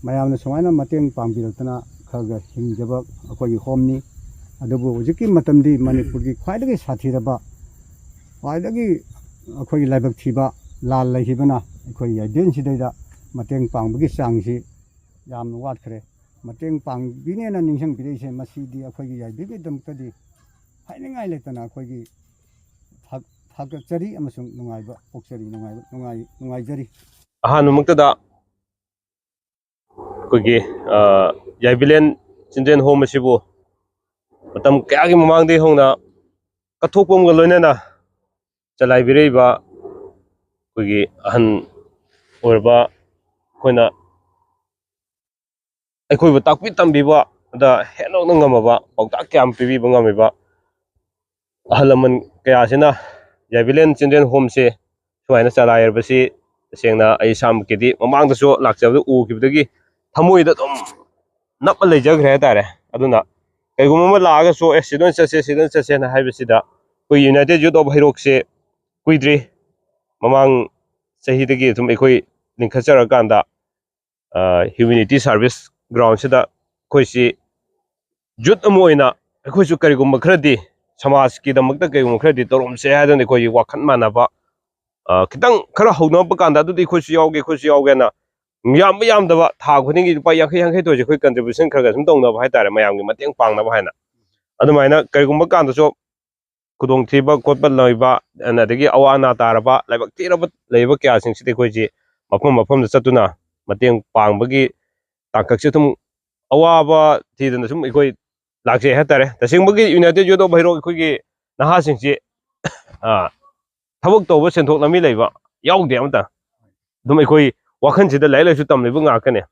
ꯃꯌꯥꯝꯅ ꯁꯨꯃꯥꯏꯅ ꯃꯇꯦꯡ ꯄꯥꯡꯕꯤꯔꯛꯇꯅ ꯈꯔ ꯈꯔ ꯍꯤꯡꯖꯕ ꯑꯩꯈꯣꯏꯒꯤ ꯍꯣꯝꯅꯤ꯫ ꯑꯗꯨꯕꯨ ꯍꯧꯖꯤꯛꯀꯤ ꯃꯇꯝꯗꯤ ꯃꯅꯤꯄꯨꯔꯒꯤ ꯈ꯭ꯋꯥꯏꯗꯒꯤ ꯁꯥꯊꯤꯔꯕ, ꯈ꯭ꯋꯥꯏꯗꯒꯤ ꯑꯩꯈꯣꯏꯒꯤ ꯂꯥꯏꯕꯛ ꯊꯤꯕ ꯂꯥꯟ ꯂꯩꯈꯤꯕꯅ ꯑꯩꯈꯣꯏ ꯌꯥꯏꯕꯦꯟ ꯁꯤꯗꯩꯗ ꯃꯇꯦꯡ ꯄꯥꯡꯕꯒꯤ ꯆꯥꯡꯁꯤ ꯌꯥꯝꯅ ꯋꯥꯠꯈ꯭ꯔꯦ꯫ ꯃꯇꯦꯡ ꯄꯥꯡꯕꯤꯅꯦꯅ ꯅꯤꯡꯁꯤꯡꯕꯤꯔꯛꯏꯁꯦ, ꯃꯁꯤꯗꯤ ꯑꯩꯈꯣꯏꯒꯤ ꯌꯥꯏꯕꯦꯟꯒꯤꯗꯃꯛꯇꯗꯤ ꯍꯥꯏꯅꯤꯡꯉꯥꯏ ꯂꯩꯇꯅ ꯑꯩꯈꯣꯏꯒꯤ ꯊꯥ-, ꯊꯥꯒꯠꯆꯔꯤ ꯑꯃꯁꯨꯡ ꯅꯨꯡꯉꯥꯏꯕ ꯐꯣꯡꯆꯔꯤ, ꯅꯨꯡꯉꯥꯏꯕ, ꯅꯨꯡꯉꯥꯏ-, ꯅꯨꯡꯉꯥꯏꯖꯔꯤ꯫ ꯑꯍꯥꯟꯕꯃꯛꯇꯗ ꯑꯩꯈꯣꯏꯒꯤ, ꯑ, ꯌꯥꯏꯕꯤꯂꯦꯟ ꯆꯤꯜꯗ꯭ꯔꯦꯟ ꯍꯣꯝ ꯑꯁꯤꯕꯨ ꯃꯇꯝ ꯀꯌꯥꯒꯤ ꯃꯃꯥꯡꯗꯒꯤ ꯍꯧꯅ ꯀꯠꯊꯣꯛꯄ ꯑꯃꯒ ꯂꯣꯏꯅꯅ ꯆꯂꯥꯏꯕꯤꯔꯛꯏꯕ ꯑꯩꯈꯣꯏꯒꯤ ꯑꯍꯟ ꯑꯣꯏꯔꯕ, ꯑꯩꯈꯣꯏꯅ, ꯑꯩꯈꯣꯏꯕꯨ ꯇꯥꯛꯄꯤ ꯇꯝꯕꯤꯕ, ꯑꯗ ꯍꯦꯟꯗꯣꯛꯅ ꯉꯝꯃꯕ ꯄꯥꯎꯇꯥꯛ ꯀꯌꯥ ꯑꯃ ꯄꯤꯕꯤꯕ ꯉꯝꯃꯤꯕ ꯑꯍꯜ ꯂꯃꯟ ꯀꯌꯥꯁꯤꯅ ꯌꯥꯏꯕꯤꯂꯦꯟ ꯆꯤꯜꯗ꯭ꯔꯦꯟ ꯍꯣꯝꯁꯦ ꯁꯨꯃꯥꯏꯅ ꯆꯂꯥꯏꯔꯕꯁꯤ ꯇꯁꯦꯡꯅ ꯑꯩ ꯏꯁꯥꯃꯛꯀꯤꯗꯤ ꯃꯃꯥꯡꯗꯁꯨ ꯂꯥꯛꯆꯕꯗ ꯎꯈꯤꯕꯗꯒꯤ ꯊꯃꯣꯏꯗ ꯑꯗꯨꯝ ꯅꯞꯄ ꯂꯩꯖꯈ꯭ꯔꯦ ꯍꯥꯏꯇꯥꯔꯦ꯫ ꯑꯗꯨꯅ ꯀꯩꯒꯨꯝꯕ ꯑꯃ ꯂꯥꯛꯑꯒꯁꯨ, "ꯑꯦ, ꯁꯤꯗ ꯑꯣꯏꯅ ꯆꯠꯁꯦ, ꯁꯤꯗ ꯑꯣꯏꯅ ꯆꯠꯁꯦꯅ" ꯍꯥꯏꯕꯁꯤꯗ, ꯑꯩꯈꯣꯏ ꯌꯨꯅꯥꯏꯇꯦꯠ ꯌꯨꯠ ꯑꯣꯐ ꯍꯩꯔꯣꯛꯁꯦ ꯀꯨꯏꯗ꯭ꯔꯤ, ꯃꯃꯥꯡ ꯆꯍꯤꯗꯒꯤ ꯑꯗꯨꯝ ꯑꯩꯈꯣꯏ ꯂꯤꯡꯈꯠꯆꯔꯀꯥꯟꯗ, ꯑ, ꯍ꯭ꯌꯨꯃꯦꯅꯤꯇꯤ ꯁꯥꯔꯚꯤꯁ ꯒ꯭ꯔꯥꯎꯟꯁꯤꯗ ꯑꯩꯈꯣꯏꯁꯤ ꯌꯨꯠ ꯑꯃ ꯑꯣꯏꯅ ꯑꯩꯈꯣꯏꯁꯨ ꯀꯔꯤꯒꯨꯝꯕ ꯈꯔꯗꯤ, ꯁꯃꯥꯖꯀꯤꯗꯃꯛꯇ ꯀꯔꯤꯒꯨꯝꯕ ꯈꯔꯗꯤ ꯇꯧꯔꯝꯁꯦ ꯍꯥꯏꯗꯅ ꯑꯩꯈꯣꯏꯒꯤ ꯋꯥꯈꯜ ꯃꯥꯟꯅꯕ, ꯑ, ꯈꯤꯇꯪ ꯈꯔ ꯍꯧꯅꯔꯛꯄ ꯀꯥꯟꯗ, "ꯑꯗꯨꯗꯤ ꯑꯩꯈꯣꯏꯁꯨ ꯌꯥꯎꯒꯦ, ꯑꯩꯈꯣꯏꯁꯨ ꯌꯥꯎꯒꯦꯅ", ꯌꯥꯝꯕ ꯌꯥꯝꯗꯕ ꯊꯥ ꯈꯨꯗꯤꯡꯒꯤ ꯂꯨꯄꯥ ꯌꯥꯡꯈꯩ ꯌꯥꯡꯈꯩ ꯇꯧꯔꯤꯁꯦ ꯑꯩꯈꯣꯏ ꯀꯟꯇ꯭ꯔꯤꯕ꯭ꯌꯨꯁꯟ ꯈꯔ ꯈꯔ ꯁꯨꯝ ꯇꯧꯅꯕ ꯍꯥꯏꯇꯥꯔꯦ, ꯃꯌꯥꯝꯒꯤ ꯃꯇꯦꯡ ꯄꯥꯡꯅꯕ ꯍꯥꯏꯅ꯫ ꯑꯗꯨꯃꯥꯏꯅ ꯀꯔꯤꯒꯨꯝꯕ ꯀꯥꯟꯗꯁꯨ ꯈꯨꯗꯣꯡꯊꯤꯕ ꯈꯣꯠꯄ ꯂꯩꯕ, ꯑꯗꯒꯤ ꯑꯋꯥ ꯑꯅꯥ ꯇꯥꯔꯕ, ꯂꯥꯏꯕꯛ ꯊꯤꯔꯕ ꯂꯩꯕ ꯀꯌꯥꯁꯤꯡꯁꯤꯗꯤ ꯑꯩꯈꯣꯏꯁꯤ ꯃꯐꯝ ꯃꯐꯝꯗ ꯆꯠꯇꯨꯅ ꯃꯇꯦꯡ ꯄꯥꯡꯕꯒꯤ ꯇꯥꯡꯀꯛꯁꯦ ꯑꯗꯨꯝ ꯑꯋꯥꯕ ꯊꯤꯗꯅ ꯁꯨꯝ ꯑꯩꯈꯣꯏ ꯂꯥꯛꯆꯩ ꯍꯥꯏꯇꯥꯔꯦ꯫ ꯇꯁꯦꯡꯕꯒꯤ ꯌꯨꯅꯥꯏꯇꯦꯠ ꯌꯨꯠ ꯑꯣꯐ ꯍꯩꯔꯣꯛ ꯑꯩꯈꯣꯏꯒꯤ ꯅꯍꯥꯁꯤꯡꯁꯤ, ꯑ, ꯊꯕꯛ ꯇꯧꯕ ꯁꯦꯟꯊꯣꯛ ꯂꯝꯕꯤ ꯂꯩꯕ ꯌꯥꯎꯗꯦ ꯑꯃꯇ꯫ ꯑꯗꯨꯝ ꯑꯩꯈꯣꯏ ꯋꯥꯈꯜꯁꯤꯗ ꯂꯥꯏꯔꯤꯛ ꯂꯥꯏꯁꯨ ꯇꯝꯂꯤꯕ ꯉꯥꯛꯇꯅꯦ꯫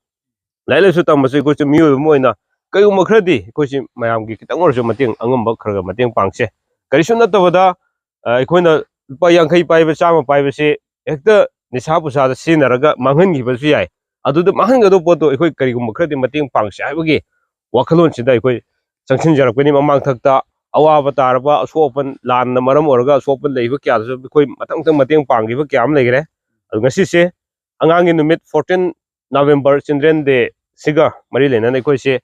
ꯂꯥꯏꯔꯤꯛ ꯂꯥꯏꯁꯨ ꯇꯝꯕꯁꯦ ꯑꯩꯈꯣꯏꯁꯨ ꯃꯤꯑꯣꯏꯕ ꯑꯃ ꯑꯣꯏꯅ ꯀꯔꯤꯒꯨꯝꯕ ꯈꯔꯗꯤ ꯑꯩꯈꯣꯏꯁꯤ ꯃꯌꯥꯝꯒꯤ ꯈꯤꯇꯪ ꯑꯣꯏꯔꯁꯨ ꯃꯇꯦꯡ ꯑꯉꯝꯕ ꯈꯔ ꯈꯔ ꯃꯇꯦꯡ ꯄꯥꯡꯁꯦ꯫ ꯀꯔꯤꯁꯨ ꯅꯠꯇꯕꯗ, ꯑ, ꯑꯩꯈꯣꯏꯅ ꯂꯨꯄꯥ ꯌꯥꯡꯈꯩ ꯄꯥꯏꯕ, ꯆꯥꯝꯃ ꯄꯥꯏꯕꯁꯤ ꯍꯦꯛꯇ ꯅꯤꯁꯥ ꯄꯨꯁꯥꯗ ꯁꯤꯖꯤꯟꯅꯔꯒ ꯃꯥꯡꯍꯟꯈꯤꯕꯁꯨ ꯌꯥꯏ꯫ ꯑꯗꯨꯗ ꯃꯥꯡꯍꯟꯒꯗꯧꯕ ꯄꯣꯠꯇꯣ ꯑꯩꯈꯣꯏ ꯀꯔꯤꯒꯨꯝꯕ ꯈꯔꯗꯤ ꯃꯇꯦꯡ ꯄꯥꯡꯁꯦ ꯍꯥꯏꯕꯒꯤ ꯋꯥꯈꯜꯂꯣꯟꯁꯤꯗ ꯑꯩꯈꯣꯏ ꯆꯪꯁꯤꯟꯖꯔꯛꯄꯅꯤ꯫ ꯃꯃꯥꯡꯊꯛꯇ ꯑꯋꯥꯕ ꯇꯥꯔꯕ, ꯑꯁꯣꯛ ꯑꯄꯟ, ꯂꯥꯟꯅ ꯃꯔꯝ ꯑꯣꯏꯔꯒ ꯑꯁꯣꯛ ꯑꯄꯟ ꯂꯩꯕ ꯀꯌꯥꯗꯁꯨ ꯑꯩꯈꯣꯏ ꯃꯊꯪ ꯃꯊꯪ ꯃꯇꯦꯡ ꯄꯥꯡꯈꯤꯕ ꯀꯌꯥ ꯑꯃ ꯂꯩꯈ꯭ꯔꯦ꯫ ꯑꯗꯨ ꯉꯁꯤꯁꯦ ꯑꯉꯥꯡꯒꯤ ꯅꯨꯃꯤꯠ, fourteen November Children Day ꯁꯤꯒ ꯃꯔꯤ ꯂꯩꯅꯅ ꯑꯩꯈꯣꯏꯁꯦ,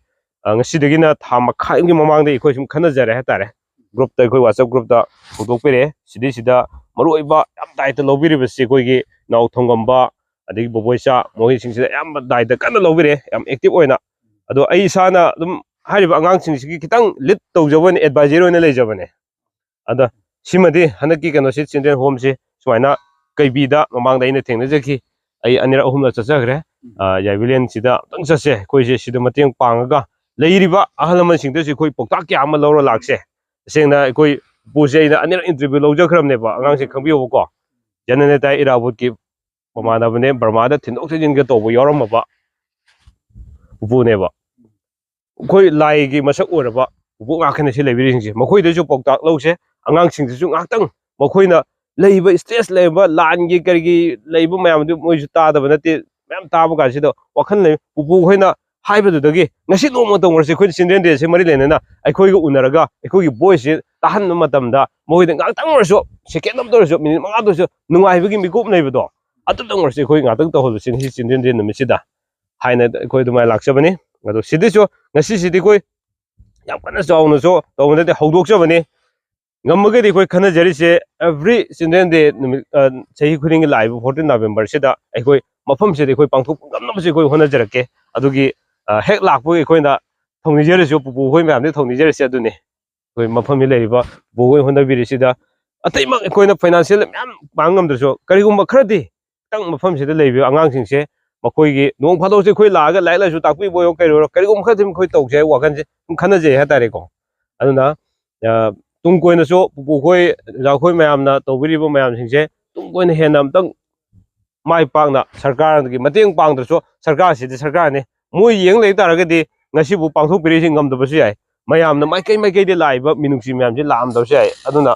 ꯑ, ꯉꯁꯤꯗꯒꯤꯅ ꯊꯥ ꯃꯈꯥꯏ ꯑꯃꯒꯤ ꯃꯃꯥꯡꯗ ꯑꯩꯈꯣꯏ ꯁꯨꯝ ꯈꯟꯅꯖꯔꯦ ꯍꯥꯏꯇꯥꯔꯦ꯫ Group ꯇ, ꯑꯩꯈꯣꯏ WhatsApp group ꯇ ꯍꯧꯗꯣꯛꯄꯤꯔꯛꯑꯦ꯫ ꯁꯤꯗꯩꯁꯤꯗ ꯃꯔꯨꯑꯣꯏꯕ ꯌꯥꯝ ꯗꯥꯏꯇ ꯂꯧꯕꯤꯔꯤꯕꯁꯤ ꯑꯩꯈꯣꯏꯒꯤ ꯅꯥꯎ ꯊꯣꯡꯉꯝꯕ, ꯑꯗꯒꯤ ꯕꯣꯕꯣꯏꯆꯥ, ꯃꯈꯣꯏꯁꯤꯡꯁꯤꯗ ꯑꯌꯥꯝꯕ ꯗꯥꯏꯇ ꯀꯟꯅ ꯂꯧꯕꯤꯔꯛꯑꯦ, ꯌꯥꯝ active ꯑꯣꯏꯅ꯫ ꯑꯗꯣ ꯑꯩ ꯏꯁꯥꯅ ꯑꯗꯨꯝ ꯍꯥꯏꯔꯤꯕ ꯑꯉꯥꯡꯁꯤꯡꯁꯤꯒꯤ ꯈꯤꯇꯪ lead ꯇꯧꯖꯕ ꯑꯣꯏꯅ, advisor ꯑꯣꯏꯅ ꯂꯩꯖꯕꯅꯦ꯫ ꯑꯗ ꯁꯤꯃꯗꯤ ꯍꯟꯗꯛꯀꯤ ꯀꯩꯅꯣꯁꯤ, Children Home ꯁꯤ ꯁꯨꯃꯥꯏꯅ ꯀꯩꯕꯤꯗ ꯃꯃꯥꯡꯗ ꯑꯩꯅ ꯊꯦꯡꯅꯖꯈꯤ꯫ ꯑꯩ ꯑꯅꯤꯔꯛ ꯑꯍꯨꯝꯂꯛ ꯆꯠꯆꯈ꯭ꯔꯦ꯫ ꯑ, ꯌꯥꯏꯕꯤꯂꯦꯟꯁꯤꯗ ꯑꯃꯨꯛꯇꯪ ꯆꯠꯁꯦ꯫ ꯑꯩꯈꯣꯏꯁꯦ ꯁꯤꯗ ꯃꯇꯦꯡ ꯄꯥꯡꯉꯒ ꯂꯩꯔꯤꯕ ꯑꯍꯜ ꯂꯃꯟꯁꯤꯡꯗꯁꯨ ꯑꯩꯈꯣꯏ ꯄꯥꯎꯇꯥꯛ ꯀꯌꯥ ꯑꯃ ꯂꯧꯔ ꯂꯥꯛꯁꯦ꯫ ꯇꯁꯦꯡꯅ ꯑꯩꯈꯣꯏ ꯄꯨꯁꯦ ꯑꯩꯅ ꯑꯅꯤꯔꯛ interview ꯂꯧꯖꯈ꯭ꯔꯕꯅꯦꯕ, ꯑꯉꯥꯡꯁꯤꯡ ꯈꯪꯕꯤꯌꯣꯕꯀꯣ꯫ ꯖꯅꯅꯦꯇꯥ ꯏꯔꯥꯕꯣꯠꯀꯤ ꯃꯃꯥꯟꯅꯕꯅꯦ, ꯕꯔꯃꯥꯗ ꯊꯤꯟꯗꯣꯛ ꯊꯤꯟꯖꯤꯟꯒ ꯇꯧꯕ ꯌꯥꯎꯔꯝꯃꯕ ꯄꯨꯄꯨꯅꯦꯕ꯫ ꯑꯩꯈꯣꯏ ꯂꯥꯏꯒꯤ ꯃꯁꯛ ꯑꯣꯏꯔꯕ ꯄꯨꯄꯨ ꯉꯥꯛꯇꯅꯦ ꯁꯤ ꯂꯩꯕꯤꯔꯤꯁꯤꯡꯁꯦ꯫ ꯃꯈꯣꯏꯗꯁꯨ ꯄꯥꯎꯇꯥꯛ ꯂꯧꯁꯦ, ꯑꯉꯥꯡꯁꯤꯡꯗꯁꯨ ꯉꯥꯛꯇꯪ ꯃꯈꯣꯏꯅ ꯂꯩꯔꯤꯕ stress ꯂꯩꯔꯤꯕ ꯂꯥꯟꯒꯤ ꯀꯔꯤꯒꯤ ꯂꯩꯕ ꯃꯌꯥꯝꯗꯨ ꯃꯣꯏꯁꯨ ꯇꯥꯗꯕ ꯅꯠꯇꯦ, ꯃꯌꯥꯝ ꯇꯥꯕ ꯀꯥꯟꯁꯤꯗ ꯋꯥꯈꯜ ꯂꯩ꯫ ꯄꯨꯄꯨ ꯈꯣꯏꯅ ꯍꯥꯏꯕꯗꯨꯗꯒꯤ ꯉꯁꯤ ꯅꯣꯡꯃ ꯇꯧꯈ꯭ꯔꯁꯤ꯫ ꯑꯩꯈꯣꯏꯅ Children Day ꯁꯤ ꯃꯔꯤ ꯂꯩꯅꯅ ꯑꯩꯈꯣꯏꯒ ꯎꯅꯔꯒ ꯑꯩꯈꯣꯏꯒꯤ voice ꯁꯤ ꯇꯥꯍꯟꯕ ꯃꯇꯝꯗ ꯃꯈꯣꯏꯗ ꯉꯥꯛꯇꯪ ꯑꯣꯏꯔꯁꯨ, second ꯑꯃꯇ ꯑꯣꯏꯔꯁꯨ, minute ꯃꯉꯥꯗ ꯑꯣꯏꯔꯁꯨ ꯅꯨꯡꯉꯥꯏꯕꯒꯤ ꯃꯤꯀꯨꯞ ꯂꯩꯕꯗꯣ, ꯑꯗꯨꯇꯪ ꯑꯣꯏꯔꯁꯨ ꯑꯩꯈꯣꯏ ꯉꯥꯛꯇꯪ ꯇꯧꯍꯜꯂꯁꯤ ꯉꯁꯤ Children Day ꯅꯨꯃꯤꯠꯁꯤꯗ ꯍꯥꯏꯅ ꯑꯩꯈꯣꯏ ꯑꯗꯨꯃꯥꯏꯅ ꯂꯥꯛꯆꯕꯅꯤ꯫ ꯑꯗꯣ ꯁꯤꯗꯩꯁꯨ ꯉꯁꯤꯁꯤꯗꯤ ꯑꯩꯈꯣꯏ ꯌꯥꯝ ꯀꯟꯅ ꯆꯥꯎꯅꯁꯨ ꯇꯧꯕ ꯅꯠꯇꯦ, ꯍꯧꯗꯣꯛꯆꯕꯅꯤ꯫ ꯉꯝꯃꯒꯗꯤ ꯑꯩꯈꯣꯏ ꯈꯟꯅꯖꯔꯤꯁꯦ, every Children Day ꯅꯨꯃꯤꯠ, ꯑ, ꯆꯍꯤ ꯈꯨꯗꯤꯡꯒꯤ ꯂꯥꯛꯏꯕ fourteen November ꯁꯤꯗ ꯑꯩꯈꯣꯏ ꯃꯐꯝꯁꯤꯗ ꯑꯩꯈꯣꯏ ꯄꯥꯡꯊꯣꯛꯄ ꯉꯝꯅꯕꯁꯦ ꯑꯩꯈꯣꯏ ꯍꯣꯠꯅꯖꯔꯛꯀꯦ꯫ ꯑꯗꯨꯒꯤ, ꯑ, ꯍꯦꯛ ꯂꯥꯛꯄꯒꯤ ꯑꯩꯈꯣꯏꯅ ꯊꯧꯅꯤꯖꯔꯁꯨ, ꯄꯨꯄꯨ ꯍꯣꯏ ꯃꯌꯥꯝꯗꯒꯤ ꯊꯧꯅꯤꯖꯔꯁꯦ ꯑꯗꯨꯅꯤ꯫ ꯑꯩꯈꯣꯏ ꯃꯐꯝꯁꯤ ꯂꯩꯔꯤꯕ ꯄꯨꯄꯨ ꯍꯣꯏ ꯍꯣꯠꯅꯕꯤꯔꯤꯁꯤꯗ, ꯑꯇꯩꯃꯛ ꯑꯩꯈꯣꯏꯅ financial ꯃꯌꯥꯝ ꯄꯥꯡ ꯉꯝꯗ꯭ꯔꯁꯨ, ꯀꯔꯤꯒꯨꯝꯕ ꯈꯔꯗꯤ ꯈꯤꯇꯪ ꯃꯐꯝꯁꯤꯗ ꯂꯩꯔꯤꯕ ꯑꯉꯥꯡꯁꯤꯡꯁꯦ ꯃꯈꯣꯏꯒꯤ ꯅꯣꯡ ꯐꯥꯗꯣꯛꯁꯦ ꯑꯩꯈꯣꯏ ꯂꯥꯛꯑꯒ ꯂꯥꯏꯔꯤꯛ ꯂꯥꯏꯁꯨ ꯇꯥꯛꯄꯤꯕ ꯑꯣꯏꯔꯣ ꯀꯩ ꯑꯣꯏꯔꯣ, ꯀꯔꯤꯒꯨꯝꯕ ꯈꯔꯗꯤ ꯑꯩꯈꯣꯏ ꯇꯧꯁꯦ ꯍꯥꯏꯕ ꯋꯥꯈꯜꯁꯦ ꯑꯗꯨꯝ ꯈꯟꯅꯖꯩ ꯍꯥꯏꯇꯥꯔꯦꯀꯣ꯫ ꯑꯗꯨꯅ, ꯑ, ꯇꯨꯡ ꯀꯣꯏꯅꯁꯨ ꯄꯨꯄꯨ ꯈꯣꯏ, ꯑꯣꯖꯥ ꯈꯣꯏ ꯃꯌꯥꯝꯅ ꯇꯧꯕꯤꯔꯤꯕ ꯃꯌꯥꯝꯁꯤꯡꯁꯦ ꯇꯨꯡ ꯀꯣꯏꯅ ꯍꯦꯟꯅ ꯑꯃꯨꯛꯇꯪ ꯃꯥꯏ ꯄꯥꯛꯅ, ꯁꯔꯀꯥꯔꯒꯤ ꯃꯇꯦꯡ ꯄꯥꯡꯗ꯭ꯔꯁꯨ, ꯁꯔꯀꯥꯔꯁꯤꯗꯤ ꯁꯔꯀꯥꯔꯅꯤ, ꯃꯣꯏ ꯌꯦꯡ ꯂꯩ ꯇꯥꯔꯒꯗꯤ ꯉꯁꯤꯕꯨ ꯄꯥꯡꯊꯣꯛꯄꯤꯔꯤꯁꯤ ꯉꯝꯗꯕꯁꯨ ꯌꯥꯏ꯫ ꯃꯌꯥꯝꯅ ꯃꯥꯏꯀꯩ ꯃꯥꯏꯀꯩꯗꯤ ꯂꯥꯛꯏꯕ ꯃꯤꯅꯨꯡꯁꯤ ꯃꯌꯥꯝꯁꯤ ꯂꯥꯛꯑꯝꯗꯕꯁꯨ ꯌꯥꯏ꯫ ꯑꯗꯨꯅ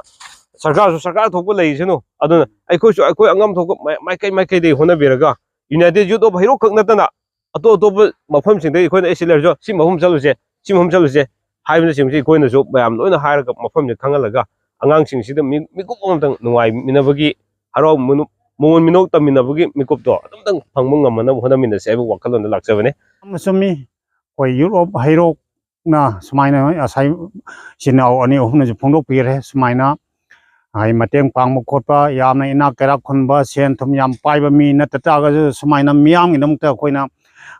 ꯁꯔꯀꯥꯔꯁꯨ ꯁꯔꯀꯥꯔ ꯊꯣꯛꯄ ꯂꯩꯁꯅꯨ, ꯑꯗꯨꯅ ꯑꯩꯈꯣꯏꯁꯨ ꯑꯩꯈꯣꯏ ꯑꯉꯝ ꯊꯣꯛꯄ ꯃꯥꯏ-, ꯃꯥꯏꯀꯩ ꯃꯥꯏꯀꯩꯗꯒꯤ ꯍꯣꯠꯅꯕꯤꯔꯒ United Youth of ꯍꯩꯔꯣꯛ ꯈꯛ ꯅꯠꯇꯅ ꯑꯇꯣꯞ ꯑꯇꯣꯞꯄ ꯃꯐꯝꯁꯤꯡꯗꯒꯤ ꯑꯩꯈꯣꯏꯅ, "ꯑꯩ ꯁꯤ ꯂꯩꯔꯁꯨ ꯁꯤ ꯃꯐꯝ ꯆꯠꯂꯨꯁꯦ, ꯁꯤ ꯃꯐꯝ ꯆꯠꯂꯨꯁꯦ" ꯍꯥꯏꯕꯅꯆꯤꯡꯕꯁꯤ ꯑꯩꯈꯣꯏꯅꯁꯨ ꯃꯌꯥꯝ ꯂꯣꯏꯅ ꯍꯥꯏꯔꯒ ꯃꯐꯝꯁꯦ ꯈꯪꯍꯜꯂꯒ ꯑꯉꯥꯡꯁꯤꯡꯁꯤꯗ ꯃꯤ-, ꯃꯤꯀꯨꯞ ꯑꯃꯇꯪ ꯅꯨꯡꯉꯥꯏꯃꯤꯟꯅꯕꯒꯤ, ꯍꯔꯥꯎ ꯃꯅꯣ-, ꯃꯣꯃꯣꯟ ꯃꯤꯅꯣꯛ ꯇꯝꯃꯤꯟꯅꯕꯒꯤ ꯃꯤꯀꯨꯞꯇꯣ ꯑꯗꯨꯝꯇꯪ ꯐꯪꯕ ꯉꯝꯅꯕ ꯍꯣꯠꯅꯃꯤꯟꯅꯁꯦ ꯍꯥꯏꯕ ꯋꯥꯈꯜꯂꯣꯟꯗ ꯂꯥꯛꯆꯕꯅꯦ꯫ ꯌꯥꯝꯅ ꯆꯨꯝꯃꯤ꯫ ꯑꯩꯈꯣꯏ Youth of ꯍꯩꯔꯣꯛꯅ ꯁꯨꯃꯥꯏꯅ ꯉꯁꯥꯏ ꯏꯆꯤꯟ ꯏꯅꯥꯎ ꯑꯅꯤ ꯑꯍꯨꯝꯅꯁꯨ ꯐꯣꯡꯗꯣꯛꯄꯤꯈ꯭ꯔꯦ꯫ ꯁꯨꯃꯥꯏꯅ ꯍꯥꯏ ꯃꯇꯦꯡ ꯄꯥꯡꯕ ꯈꯣꯠꯄ, ꯌꯥꯝꯅ ꯏꯅꯥꯛ ꯀꯩꯔꯥꯛ ꯈꯨꯟꯕ, ꯁꯦꯟ ꯊꯨꯝ ꯌꯥꯝ ꯄꯥꯏꯕ ꯃꯤ ꯅꯠꯇ ꯇꯥꯔꯒꯁꯨ ꯁꯨꯃꯥꯏꯅ ꯃꯤꯌꯥꯝꯒꯤꯗꯃꯛꯇ ꯑꯩꯈꯣꯏꯅ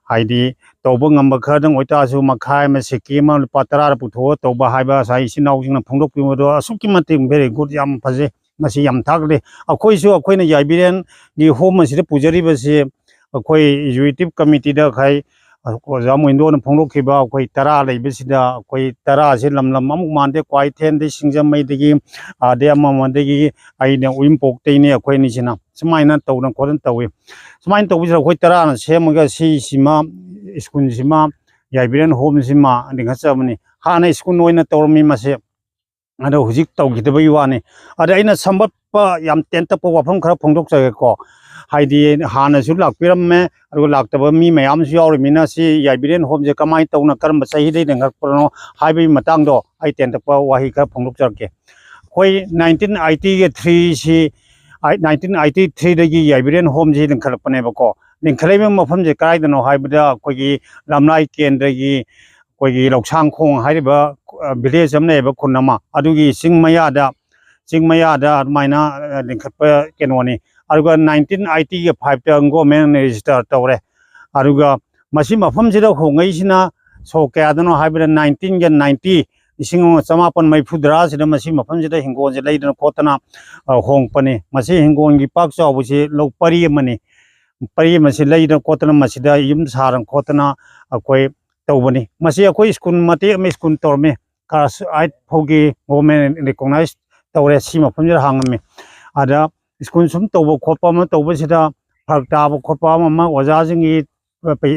ꯍꯥꯏꯗꯤ ꯇꯧꯕ ꯉꯝꯕ ꯈꯔꯗꯪ ꯑꯣꯏꯇꯥꯔꯁꯨ ꯃꯈꯥꯏ ꯑꯃ, ꯁꯦꯀꯤ ꯑꯃ, ꯂꯨꯄꯥ ꯇꯔꯥꯗ ꯄꯨꯊꯣꯛꯑ ꯇꯧꯕ ꯍꯥꯏꯕ ꯉꯁꯥꯏ ꯏꯆꯤꯟ ꯏꯅꯥꯎꯁꯤꯡꯅ ꯐꯣꯡꯗꯣꯛꯄꯤꯕꯗꯣ ꯑꯁꯨꯛꯀꯤ ꯃꯇꯤꯛ very good, ꯌꯥꯝ ꯐꯖꯩ꯫ ꯃꯁꯤ ꯌꯥꯝ ꯊꯥꯒꯠꯂꯤ꯫ ꯑꯩꯈꯣꯏꯁꯨ ꯑꯩꯈꯣꯏꯅ ꯌꯥꯏꯕꯤꯔꯦꯟꯒꯤ ꯍꯣꯝ ꯑꯁꯤꯗ ꯄꯨꯖꯔꯤꯕꯁꯤ ꯑꯩꯈꯣꯏ executive committeeꯗ ꯉꯁꯥꯏ ꯑꯣꯖꯥ ꯃꯣꯏꯟꯗꯣꯅ ꯐꯣꯡꯗꯣꯛꯈꯤꯕ ꯑꯩꯈꯣꯏ ꯇꯔꯥ ꯂꯩꯕꯁꯤꯗ ꯑꯩꯈꯣꯏ ꯇꯔꯥꯁꯤ ꯂꯝ ꯂꯝ ꯑꯃꯨꯛ ꯃꯥꯟꯗꯦ, ꯀ꯭ꯋꯥꯏꯊꯦꯜꯗꯒꯤ, ꯁꯤꯡꯖꯃꯩꯗꯒꯤ, ꯑꯗꯩ ꯑꯃꯃꯗꯒꯤ, ꯑꯩꯅ ꯎꯔꯤꯄꯣꯛꯇꯩꯅꯤ, ꯑꯩꯈꯣꯏ ꯑꯅꯤꯁꯤꯅ ꯁꯨꯃꯥꯏꯅ ꯇꯧꯗꯅ ꯈꯣꯠꯇꯅ ꯇꯧꯏ꯫ ꯁꯨꯃꯥꯏꯅ ꯇꯧꯕꯁꯤꯗ ꯑꯩꯈꯣꯏ ꯇꯔꯥꯅ ꯁꯦꯝꯃꯒ ꯁꯤꯁꯤꯃ, ꯁ꯭ꯀꯨꯜꯁꯤꯃ, ꯌꯥꯏꯕꯤꯔꯦꯟ ꯍꯣꯝꯁꯤꯃ ꯂꯤꯡꯈꯠꯆꯕꯅꯤ꯫ ꯍꯥꯟꯅ ꯁ꯭ꯀꯨꯜ ꯑꯣꯏꯅ ꯇꯧꯔꯝꯃꯤ ꯃꯁꯤ, ꯑꯗꯣ ꯍꯧꯖꯤꯛ ꯇꯧꯈꯤꯗꯕꯒꯤ ꯋꯥꯅꯤ꯫ ꯑꯗ ꯑꯩꯅ ꯁꯝꯕꯠꯄ ꯌꯥꯝ ꯇꯦꯟꯇꯛꯄ ꯋꯥꯐꯝ ꯈꯔ ꯐꯣꯡꯗꯣꯛꯆꯒꯦꯀꯣ꯫ ꯍꯥꯏꯗꯤ ꯍꯥꯟꯅꯁꯨ ꯂꯥꯛꯄꯤꯔꯝꯃꯦ, ꯑꯗꯨꯒ ꯂꯥꯛꯇꯕ ꯃꯤ ꯃꯌꯥꯝꯁꯨ ꯌꯥꯎꯔꯤꯕꯅꯤꯅ ꯁꯤ ꯌꯥꯏꯕꯤꯔꯦꯟ ꯍꯣꯝꯁꯦ ꯀꯃꯥꯏꯅ ꯇꯧꯅ, ꯀꯔꯝꯕ ꯆꯍꯤꯗꯒꯤ ꯂꯤꯡꯈꯠꯄꯅꯣ ꯍꯥꯏꯕꯒꯤ ꯃꯇꯥꯡꯗꯣ ꯑꯩ ꯇꯦꯟꯇꯛꯄ ꯋꯥꯍꯩ ꯈꯔ ꯐꯣꯡꯗꯣꯛꯆꯔꯛꯀꯦ꯫ ꯑꯩꯈꯣꯏ nineteen eightyꯒꯤ threeꯁꯤ, nineteen eighty threeꯗꯒꯤ ꯌꯥꯏꯕꯤꯔꯦꯟ ꯍꯣꯝꯁꯤ ꯂꯤꯡꯈꯠꯂꯛꯄꯅꯦꯕꯀꯣ꯫ ꯂꯤꯡꯈꯠꯂꯛꯏꯕ ꯃꯐꯝꯁꯦ ꯀꯗꯥꯏꯗꯅꯣ ꯍꯥꯏꯕꯗ ꯑꯩꯈꯣꯏꯒꯤ ꯂꯝꯂꯥꯏ ꯀꯦꯟꯗ꯭ꯔꯒꯤ ꯑꯩꯈꯣꯏꯒꯤ ꯂꯧꯁꯥꯡꯈꯣꯡ ꯍꯥꯏꯔꯤꯕ, ꯑ, village ꯑꯃ ꯂꯩꯌꯦꯕ, ꯈꯨꯟ ꯑꯃ, ꯑꯗꯨꯒꯤ ꯆꯤꯡ ꯃꯌꯥꯗ, ꯆꯤꯡ ꯃꯌꯥꯗ ꯑꯗꯨꯃꯥꯏꯅ, ꯑ, ꯂꯤꯡꯈꯠꯄ ꯀꯩꯅꯣꯅꯤ꯫ ꯑꯗꯨꯒ nineteen eightyꯒ fiveꯇ government register ꯇꯧꯔꯦ꯫ ꯑꯗꯨꯒ ꯃꯁꯤ ꯃꯐꯝꯁꯤꯗ ꯍꯣꯡꯉꯛꯏꯁꯤꯅ ꯁꯣꯛ ꯀꯌꯥꯗꯅꯣ ꯍꯥꯏꯕꯗ nineteenꯒ ninety, ꯂꯤꯁꯤꯡ ꯑꯃ ꯆꯃꯥꯄꯟ ꯃꯔꯤꯐꯨ ꯇꯔꯥꯁꯤꯗ ꯃꯁꯤ ꯃꯐꯝꯁꯤꯗ ꯍꯤꯡꯒꯣꯜꯁꯦ ꯂꯩꯗꯅ ꯈꯣꯠꯇꯅ, ꯑ, ꯍꯣꯡꯉꯛꯄꯅꯤ꯫ ꯃꯁꯤ ꯍꯤꯡꯒꯣꯜꯒꯤ ꯄꯥꯛ ꯆꯥꯎꯕꯁꯤ ꯂꯧ ꯄꯔꯤ ꯑꯃꯅꯤ꯫ ꯄꯔꯤ ꯑꯃꯁꯤ ꯂꯩꯗꯅ ꯈꯣꯠꯇꯅ ꯃꯁꯤꯗ ꯌꯨꯝ ꯁꯥꯗꯅ ꯈꯣꯠꯇꯅ ꯑꯩꯈꯣꯏ ꯇꯧꯕꯅꯤ꯫ ꯃꯁꯤ ꯑꯩꯈꯣꯏ ꯁ꯭ꯀꯨꯜ ꯃꯇꯦꯛ ꯑꯃ ꯁ꯭ꯀꯨꯜ ꯇꯧꯔꯝꯃꯤ, class eight ꯐꯥꯎꯒꯤ government recognize ꯇꯧꯔꯦ꯫ ꯁꯤ ꯃꯐꯝꯁꯤꯗ ꯍꯥꯡꯉꯝꯃꯤ꯫ ꯑꯗ ꯁ꯭ꯀꯨꯜ ꯁꯨꯝ ꯇꯧꯕ ꯈꯣꯠꯄ ꯑꯃ ꯇꯧꯕꯁꯤꯗ ꯐꯔꯛ ꯇꯥꯕ ꯈꯣꯠꯄ ꯑꯃ ꯑꯃ ꯑꯣꯖꯥꯁꯤꯡꯒꯤ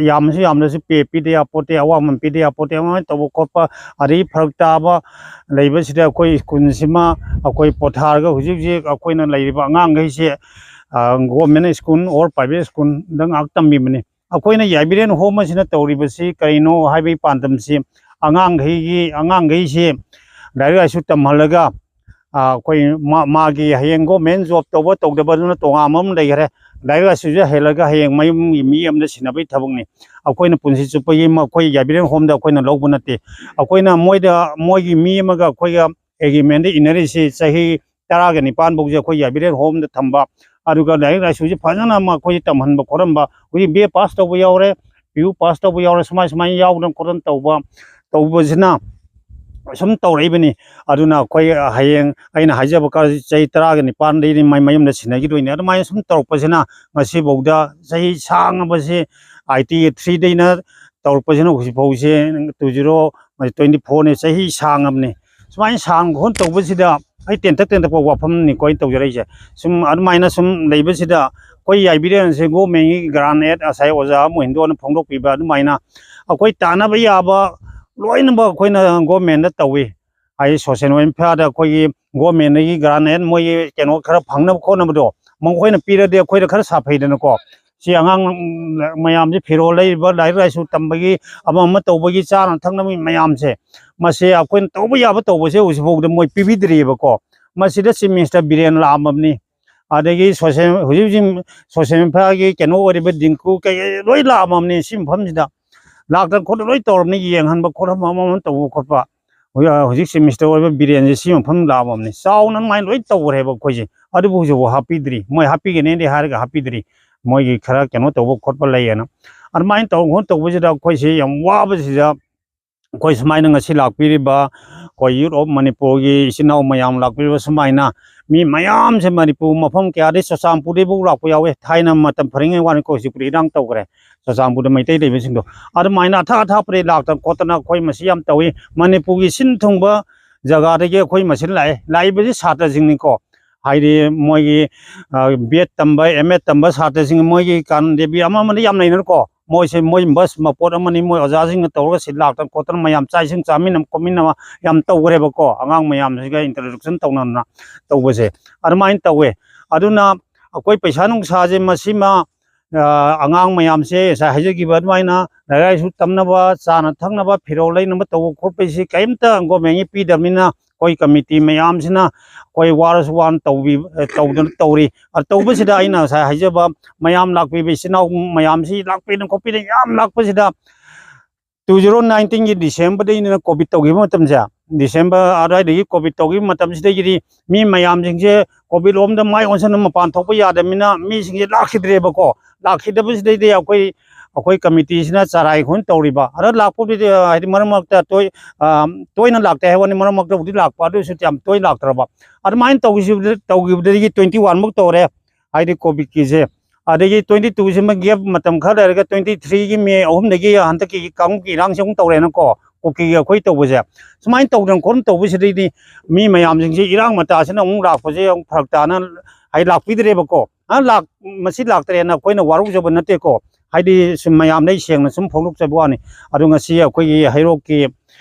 ꯌꯥꯝꯃꯁꯨ ꯌꯥꯝꯗ꯭ꯔꯁꯨ ꯄꯦ ꯄꯤꯗ ꯌꯥꯄꯣꯠꯇꯦ, ꯑꯋꯥꯃꯟ ꯄꯤꯗ ꯌꯥꯄꯣꯠꯇꯦ, ꯑꯃ ꯇꯧꯕ ꯈꯣꯠꯄ, ꯑꯗꯒꯤ ꯐꯔꯛ ꯇꯥꯕ ꯂꯩꯕꯁꯤꯗ ꯑꯩꯈꯣꯏ ꯁ꯭ꯀꯨꯜꯁꯤꯃ ꯑꯩꯈꯣꯏ ꯄꯣꯊꯥꯔꯒ ꯍꯧꯖꯤꯛ ꯍꯧꯖꯤꯛ ꯑꯩꯈꯣꯏꯅ ꯂꯩꯔꯤꯕ ꯑꯉꯥꯡꯈꯩꯁꯦ ꯒꯣꯔꯃꯦꯟ ꯁ꯭ꯀꯨꯜ ꯑꯣꯔ ꯄ꯭ꯔꯥꯏꯚꯦꯠ ꯁ꯭ꯀꯨꯜꯗ ꯉꯥꯏꯍꯥꯛ ꯇꯝꯕꯤꯕꯅꯤ꯫ ꯑꯩꯈꯣꯏꯅ ꯌꯥꯏꯕꯤꯔꯦꯟ ꯍꯣꯝ ꯑꯁꯤꯅ ꯇꯧꯔꯤꯕꯁꯤ ꯀꯔꯤꯅꯣ ꯍꯥꯏꯕꯒꯤ ꯄꯥꯟꯗꯝꯁꯤ, ꯑꯉꯥꯡꯈꯩꯒꯤ ꯑꯉꯥꯡꯈꯩꯁꯤ ꯂꯥꯏꯔꯤꯛ ꯂꯥꯏꯁꯨ ꯇꯝꯍꯜꯂꯒ, ꯑꯩꯈꯣꯏ ꯃꯥꯒꯤ ꯍꯌꯦꯡ ꯒꯣꯔꯃꯦꯟ ꯖꯣꯕ ꯇꯧꯕ ꯇꯧꯗꯕꯗꯨꯅ ꯇꯣꯉꯥꯟꯕ ꯑꯃ ꯂꯩꯈ꯭ꯔꯦ꯫ ꯂꯥꯏꯔꯤꯛ ꯂꯥꯏꯁꯨꯁꯦ ꯍꯩꯍꯜꯂꯒ ꯍꯌꯦꯡ ꯃꯌꯨꯝꯒꯤ ꯃꯤ ꯑꯃꯗ ꯁꯤꯟꯅꯕꯒꯤ ꯊꯕꯛꯅꯤ꯫ ꯑꯩꯈꯣꯏꯅ ꯄꯨꯟꯁꯤ ꯆꯨꯞꯄꯒꯤ ꯃꯈꯣꯏ ꯌꯥꯏꯕꯤꯔꯦꯟ ꯍꯣꯝꯗ ꯑꯩꯈꯣꯏꯅ ꯂꯧꯕ ꯅꯠꯇꯦ꯫ ꯑꯩꯈꯣꯏꯅ ꯃꯣꯏꯗ, ꯃꯣꯏꯒꯤ ꯃꯤ ꯑꯃꯒ ꯑꯩꯈꯣꯏꯒ ꯑꯦꯒ꯭ꯔꯤꯃꯦꯟꯗ ꯏꯟꯅꯔꯤꯁꯤ ꯆꯍꯤ ꯇꯔꯥꯒ ꯅꯤꯄꯥꯟ ꯐꯥꯎꯁꯦ ꯑꯩꯈꯣꯏ ꯌꯥꯏꯕꯤꯔꯦꯟ ꯍꯣꯝꯗ ꯊꯝꯕ, ꯑꯗꯨꯒ ꯂꯥꯏꯔꯤꯛ ꯂꯥꯏꯁꯨꯁꯤ ꯐꯖꯅ ꯃꯈꯣꯏꯁꯤ ꯇꯝꯍꯟꯕ ꯈꯣꯠꯍꯟꯕ, ꯍꯧꯖꯤꯛ ꯕꯤ ꯑꯦ ꯄꯥꯁ ꯇꯧꯕ ꯌꯥꯎꯔꯦ, ꯄꯤ ꯌꯨ ꯄꯥꯁ ꯇꯧꯕ ꯌꯥꯎꯔꯦ, ꯁꯨꯃꯥꯏ ꯁꯨꯃꯥꯏꯅ ꯌꯥꯎꯗꯅ ꯈꯣꯠꯇꯅ ꯇꯧꯕ, ꯇꯧꯕꯁꯤꯅ ꯁꯨꯝ ꯇꯧꯔꯛꯏꯕꯅꯤ꯫ ꯑꯗꯨꯅ ꯑꯩꯈꯣꯏ ꯍꯌꯦꯡ ꯑꯩꯅ ꯍꯥꯏꯖꯕ ꯆꯍꯤ ꯇꯔꯥꯒ ꯅꯤꯄꯥꯟꯗꯩꯗꯤ ꯃꯌꯨꯝꯗ ꯁꯤꯟꯅꯈꯤꯗꯣꯏꯅꯤ꯫ ꯑꯗꯨꯃꯥꯏꯅ ꯁꯨꯝ ꯇꯧꯔꯛꯄꯁꯤꯅ ꯉꯁꯤꯐꯥꯎꯗ ꯆꯍꯤ ꯁꯥꯡꯉꯕꯁꯤ ꯑꯥꯏ ꯇꯤ ꯊ꯭ꯔꯤꯗꯩꯅ ꯇꯧꯔꯛꯄꯁꯤꯅ ꯍꯧꯖꯤꯛꯐꯥꯎꯁꯦ ꯇꯨ ꯖꯤꯔꯣ ꯇ꯭ꯋꯦꯟꯇꯤ ꯐꯣꯔꯅꯤ, ꯆꯍꯤ ꯁꯥꯡꯉꯕꯅꯤ꯫ ꯁꯨꯃꯥꯏꯅ ꯁꯥꯡ ꯈꯣꯟ ꯇꯧꯕꯁꯤꯗ ꯑꯩ ꯇꯦꯟꯇꯛ ꯇꯦꯟꯇꯛꯄ ꯋꯥꯐꯝꯅꯤꯀꯣ ꯑꯩꯅ ꯇꯧꯖꯔꯛꯏꯁꯦ꯫ ꯁꯨꯝ ꯑꯗꯨꯃꯥꯏꯅ ꯁꯨꯝ ꯂꯩꯕꯁꯤꯗ ꯑꯩꯈꯣꯏ ꯌꯥꯏꯕꯤꯔꯦꯟꯁꯦ ꯒꯣꯔꯃꯦꯟꯒꯤ ꯒ꯭ꯔꯥꯟ ꯑꯦꯠ ꯉꯁꯥꯏ ꯑꯣꯖꯥ ꯃꯣꯍꯤꯟꯗꯣꯅ ꯐꯣꯡꯗꯣꯛꯄꯤꯕ ꯑꯗꯨꯃꯥꯏꯅ ꯑꯩꯈꯣꯏ ꯇꯥꯟꯅꯕ ꯌꯥꯕ ꯂꯣꯏꯅꯃꯛ ꯑꯩꯈꯣꯏꯅ ꯒꯣꯔꯃꯦꯟꯗ ꯇꯧꯏ꯫ ꯍꯥꯏꯗꯤ ꯁꯣꯁꯦꯜ ꯋꯦꯜꯐꯤꯌꯥꯔꯗ ꯑꯩꯈꯣꯏꯒꯤ ꯒꯣꯔꯃꯦꯟꯗꯒꯤ ꯒ꯭ꯔꯥꯟ ꯑꯦꯠ ꯃꯣꯏꯒꯤ ꯀꯩꯅꯣ ꯈꯔ ꯐꯪꯅꯕ ꯈꯣꯠꯅꯕꯗꯣ ꯃꯈꯣꯏꯅ ꯄꯤꯔꯗꯤ ꯑꯩꯈꯣꯏꯗ ꯈꯔ ꯁꯥꯐꯩꯗꯅꯀꯣ꯫ ꯁꯤ ꯑꯉꯥꯡ ꯃꯌꯥꯝꯁꯤ ꯐꯤꯔꯣꯜ ꯂꯩꯔꯤꯕ, ꯂꯥꯏꯔꯤꯛ ꯂꯥꯏꯁꯨ ꯇꯝꯕꯒꯤ, ꯑꯃ ꯑꯃ ꯇꯧꯕꯒꯤ, ꯆꯥꯅ ꯊꯛꯅꯕꯒꯤ ꯃꯌꯥꯝꯁꯦ, ꯃꯁꯤ ꯑꯩꯈꯣꯏꯅ ꯇꯧꯕ ꯌꯥꯕ ꯇꯧꯕꯁꯦ ꯍꯧꯖꯤꯛꯐꯥꯎꯗ ꯃꯣꯏ ꯄꯤꯕꯤꯗ꯭ꯔꯤꯑꯕꯀꯣ꯫ ꯃꯁꯤꯗ ꯆꯤꯐ ꯃꯤꯅꯤꯁꯇꯔ ꯕꯤꯔꯦꯟ ꯂꯥꯛꯑꯝꯃꯕꯅꯤ, ꯑꯗꯒꯤ ꯁꯣꯁꯦꯜ, ꯍꯧꯖꯤꯛ ꯍꯧꯖꯤꯛ ꯁꯣꯁꯦꯜ ꯋꯦꯜꯐꯤꯌꯥꯔꯒꯤ ꯀꯩꯅꯣ ꯑꯣꯏꯔꯤꯕ ꯗꯤꯡꯀꯨ ꯀꯩꯀꯩ ꯂꯣꯏ ꯂꯥꯛꯑꯝꯃꯕꯅꯤ ꯁꯤ ꯃꯐꯝꯁꯤꯗ꯫ ꯂꯥꯛꯇꯅ ꯈꯣꯠꯇꯅ ꯂꯣꯏ ꯇꯧꯔꯕꯅꯤ, ꯌꯦꯡꯍꯟꯕ ꯈꯣꯠꯍꯟꯕ ꯑꯃ ꯑꯃ ꯇꯧꯕ ꯈꯣꯠꯄ꯫ ꯍꯧꯖꯤꯛ, ꯍꯧꯖꯤꯛ ꯆꯤꯐ ꯃꯤꯅꯤꯁꯇꯔ ꯑꯣꯏꯕ ꯕꯤꯔꯦꯟꯁꯦ ꯁꯤ ꯃꯐꯝ ꯂꯥꯛꯑꯝꯃꯕꯅꯤ, ꯆꯥꯎꯅ ꯑꯗꯨꯃꯥꯏꯅ ꯂꯣꯏ ꯇꯧꯈ꯭ꯔꯦꯕ ꯑꯩꯈꯣꯏꯁꯦ꯫ ꯑꯗꯨꯕꯨ ꯍꯧꯖꯤꯛꯐꯥꯎ ꯍꯥꯞꯄꯤꯗ꯭ꯔꯤ, ꯃꯣꯏ ꯍꯥꯞꯄꯤꯒꯅꯤꯗꯤ ꯍꯥꯏꯔꯒ ꯍꯥꯞꯄꯤꯗ꯭ꯔꯤ, ꯃꯣꯏꯒꯤ ꯈꯔ ꯀꯩꯅꯣ ꯇꯧꯕ ꯈꯣꯠꯄ ꯂꯩꯌꯦꯅ꯫ ꯑꯗꯨꯃꯥꯏꯅ ꯇꯧ ꯈꯣꯠ ꯇꯧꯕꯁꯤꯗ ꯑꯩꯈꯣꯏꯁꯤ ꯌꯥꯝ ꯋꯥꯕꯁꯤꯗ, ꯑꯩꯈꯣꯏ ꯁꯨꯃꯥꯏꯅ ꯉꯁꯤ ꯂꯥꯛꯄꯤꯔꯤꯕ ꯑꯩꯈꯣꯏ ꯌꯨꯠ ꯑꯣꯐ ꯃꯅꯤꯄꯨꯔꯒꯤ ꯏꯆꯤꯟ ꯏꯅꯥꯎ ꯃꯌꯥꯝ ꯂꯥꯛꯄꯤꯔꯤꯕ ꯁꯨꯃꯥꯏꯅ ꯃꯤ ꯃꯌꯥꯝꯁꯦ ꯃꯅꯤꯄꯨꯔ ꯃꯐꯝ ꯀꯌꯥꯗꯒꯤ, ꯆꯨꯔꯆꯥꯟꯄꯨꯔꯗꯒꯤꯐꯥꯎ ꯂꯥꯛꯄ ꯌꯥꯎꯋꯦ꯫ ꯊꯥꯏꯅ ꯃꯇꯝ ꯐꯔꯤꯉꯩ ꯋꯥꯅꯤꯀꯣ, ꯍꯧꯖꯤꯛꯄꯨꯗꯤ ꯏꯔꯥꯡ ꯇꯧꯈ꯭ꯔꯦ꯫ ꯆꯨꯔꯆꯥꯟꯄꯨꯔꯗ ꯃꯩꯇꯩ ꯂꯩꯕꯁꯤꯡꯗꯣ ꯑꯗꯨꯃꯥꯏꯅ ꯑꯊꯥ ꯑꯊꯥꯞꯄꯗꯒꯤ ꯂꯥꯛꯇꯅ ꯈꯣꯠꯇꯅ ꯑꯩꯈꯣꯏ ꯃꯁꯤ ꯌꯥꯝ ꯇꯧꯏ꯫ ꯃꯅꯤꯄꯨꯔꯒꯤ ꯁꯤꯟ ꯊꯨꯡꯕ ꯖꯒꯥꯗꯒꯤ ꯑꯩꯈꯣꯏ ꯃꯁꯤ ꯂꯥꯛꯑꯦ꯫ ꯂꯥꯛꯏꯕꯁꯤ ꯁꯥꯇ꯭ꯔꯁꯤꯡꯅꯤꯀꯣ, ꯍꯥꯏꯗꯤ ꯃꯣꯏꯒꯤ ꯕꯤ ꯑꯦꯗ ꯇꯝꯕ, ꯑꯦꯝ ꯑꯦꯗ ꯇꯝꯕ ꯁꯥꯇ꯭ꯔꯁꯤꯡ, ꯃꯣꯏꯒꯤ ꯀꯥꯟꯗꯦꯕꯤ ꯑꯃ ꯑꯃꯗ ꯌꯥꯝ ꯂꯩꯅꯔꯀꯣ꯫ ꯃꯣꯏꯁꯦ ꯃꯣꯏ ꯕꯁ ꯃꯄꯣꯠ ꯑꯃꯅꯤ, ꯃꯣꯏ ꯑꯣꯖꯥꯁꯤꯡꯅ ꯇꯧꯔꯒ ꯁꯤ ꯂꯥꯛꯇꯅ ꯈꯣꯠꯇꯅ ꯃꯌꯥꯝ ꯆꯥꯛ ꯏꯁꯤꯡ ꯆꯥꯃꯤꯟꯅꯕ ꯈꯣꯠꯃꯤꯟꯅꯕ ꯌꯥꯝ ꯇꯧꯈ꯭ꯔꯦꯕꯀꯣ꯫ ꯑꯉꯥꯡ ꯃꯌꯥꯝꯁꯤꯒ ꯏꯟꯇ꯭ꯔꯣꯗꯛꯁꯟ ꯇꯧꯅꯗꯅ ꯇꯧꯕꯁꯦ ꯑꯗꯨꯃꯥꯏꯅ ꯇꯧꯋꯦ꯫ ꯑꯗꯨꯅ ꯑꯩꯈꯣꯏ ꯄꯩꯁꯥ ꯅꯨꯡꯁꯥꯁꯦ ꯃꯁꯤꯃ, ꯑ, ꯑꯉꯥꯡ ꯃꯌꯥꯝꯁꯦ ꯉꯁꯥꯏ ꯍꯥꯏꯖꯈꯤꯕ ꯑꯗꯨꯃꯥꯏꯅ ꯂꯥꯏꯔꯤꯛ ꯂꯥꯏꯁꯨ ꯇꯝꯅꯕ, ꯆꯥꯅ ꯊꯛꯅꯕ, ꯐꯤꯔꯣꯜ ꯂꯩꯅꯕ ꯇꯧꯕ ꯈꯣꯠꯄꯁꯤ ꯀꯔꯤꯝꯇ ꯒꯣꯔꯃꯦꯟꯒꯤ ꯄꯤꯗꯕꯅꯤꯅ ꯑꯩꯈꯣꯏ ꯀꯃꯤꯇꯤ ꯃꯌꯥꯝꯁꯤꯅ ꯑꯩꯈꯣꯏ ꯋꯥꯔꯁꯨ ꯋꯥꯅ ꯇꯧꯕꯤ-, ꯑ, ꯇꯧꯗꯅ ꯇꯧꯔꯤ꯫ ꯑ, ꯇꯧꯕꯁꯤꯗ ꯑꯩꯅ ꯉꯁꯥꯏ ꯍꯥꯏꯖꯕ ꯃꯌꯥꯝ ꯂꯥꯛꯄꯤꯕ ꯏꯆꯤꯟ ꯏꯅꯥꯎ ꯃꯌꯥꯝꯁꯤ ꯂꯥꯛꯄꯤꯗꯅ ꯈꯣꯠꯄꯤꯗꯅ ꯌꯥꯝ ꯂꯥꯛꯄꯁꯤꯗ two zero nineteen ꯒꯤ December ꯗꯒꯤꯅ COVID ꯇꯧꯈꯤꯕ ꯃꯇꯝꯁꯦ, December ꯑꯗꯨꯋꯥꯏꯗꯒꯤ COVID ꯇꯧꯈꯤꯕ ꯃꯇꯝꯁꯤꯗꯒꯤꯗꯤ ꯃꯤ ꯃꯌꯥꯝꯁꯤꯡꯁꯦ COVID ꯂꯣꯝꯗ ꯃꯥꯏ ꯑꯣꯟꯁꯤꯟꯅ ꯃꯄꯥꯟ ꯊꯣꯛꯄ ꯌꯥꯗꯕꯅꯤꯅ ꯃꯤꯁꯤꯡꯁꯦ ꯂꯥꯛꯈꯤꯗ꯭ꯔꯦꯕꯀꯣ꯫ ꯂꯥꯛꯈꯤꯗꯕꯁꯤꯗꯩꯗꯤ ꯑꯩꯈꯣꯏ, ꯑꯩꯈꯣꯏ ꯀꯃꯤꯇꯤꯁꯤꯅ ꯆꯔꯥꯏ ꯈꯣꯟ ꯇꯧꯔꯤꯕ꯫ ꯑꯗ ꯂꯥꯛꯄꯕꯨꯗꯤ, ꯍꯥꯏꯗꯤ ꯃꯔꯛ ꯃꯔꯛꯇ ꯇꯣꯏ-, ꯑ, ꯇꯣꯏꯅ ꯂꯥꯛꯇꯦ ꯍꯥꯏꯕ ꯋꯥꯅꯤ, ꯃꯔꯛ ꯃꯔꯛꯇꯕꯨꯗꯤ ꯂꯥꯛꯄ, ꯑꯗꯨꯁꯨ ꯌꯥꯝ ꯇꯣꯏꯅ ꯂꯥꯛꯇ꯭ꯔꯕ꯫ ꯑꯗꯨꯃꯥꯏꯅ ꯇꯧꯈꯤꯕꯗ-, ꯇꯧꯈꯤꯕꯗꯒꯤ twenty one ꯐꯥꯎ ꯇꯧꯔꯦ꯫ ꯍꯥꯏꯗꯤ COVID ꯀꯤꯁꯦ꯫ ꯑꯗꯒꯤ twenty two ꯁꯤꯃ gap ꯃꯇꯝ ꯈꯔ ꯂꯩꯔꯒ twenty three ꯒꯤ May ꯑꯍꯨꯝꯗꯒꯤ ꯍꯟꯗꯛꯀꯤ ꯀꯥꯡꯂꯨꯞꯀꯤ ꯏꯔꯥꯡꯁꯦ ꯑꯃꯨꯛ ꯇꯧꯔꯦꯅꯀꯣ, ꯀꯨꯀꯤꯒꯤ ꯑꯩꯈꯣꯏ ꯇꯧꯕꯁꯦ꯫ ꯁꯨꯃꯥꯏꯅ ꯇꯧꯗꯅ ꯈꯣꯠꯇꯅ ꯇꯧꯕꯁꯤꯗꯩꯗꯤ ꯃꯤ ꯃꯌꯥꯝꯁꯤꯡꯁꯦ ꯏꯔꯥꯡ ꯃꯇꯥꯁꯤꯅ ꯑꯃꯨꯛ ꯂꯥꯛꯄꯁꯦ ꯑꯃꯨꯛ ꯐꯔꯛ ꯇꯥꯅ ꯍꯥꯏꯗꯤ ꯂꯥꯛꯄꯤꯗ꯭ꯔꯦꯕꯀꯣ꯫ ꯑ, ꯂꯥꯛ-, ꯃꯁꯤ ꯂꯥꯛꯇ꯭ꯔꯦꯅ ꯑꯩꯈꯣꯏꯅ ꯋꯥꯔꯧꯖꯕ ꯅꯠꯇꯦꯀꯣ꯫ ꯍꯥꯏꯗꯤ ꯁꯨꯝ ꯃꯌꯥꯝꯗ ꯑꯩ ꯁꯦꯡꯅ ꯁꯨꯝ ꯐꯣꯡꯗꯣꯛꯆꯕ ꯋꯥꯅꯤ꯫ ꯑꯗꯣ ꯉꯁꯤ ꯑꯩꯈꯣꯏꯒꯤ ꯍꯩꯔꯣꯛꯀꯤ,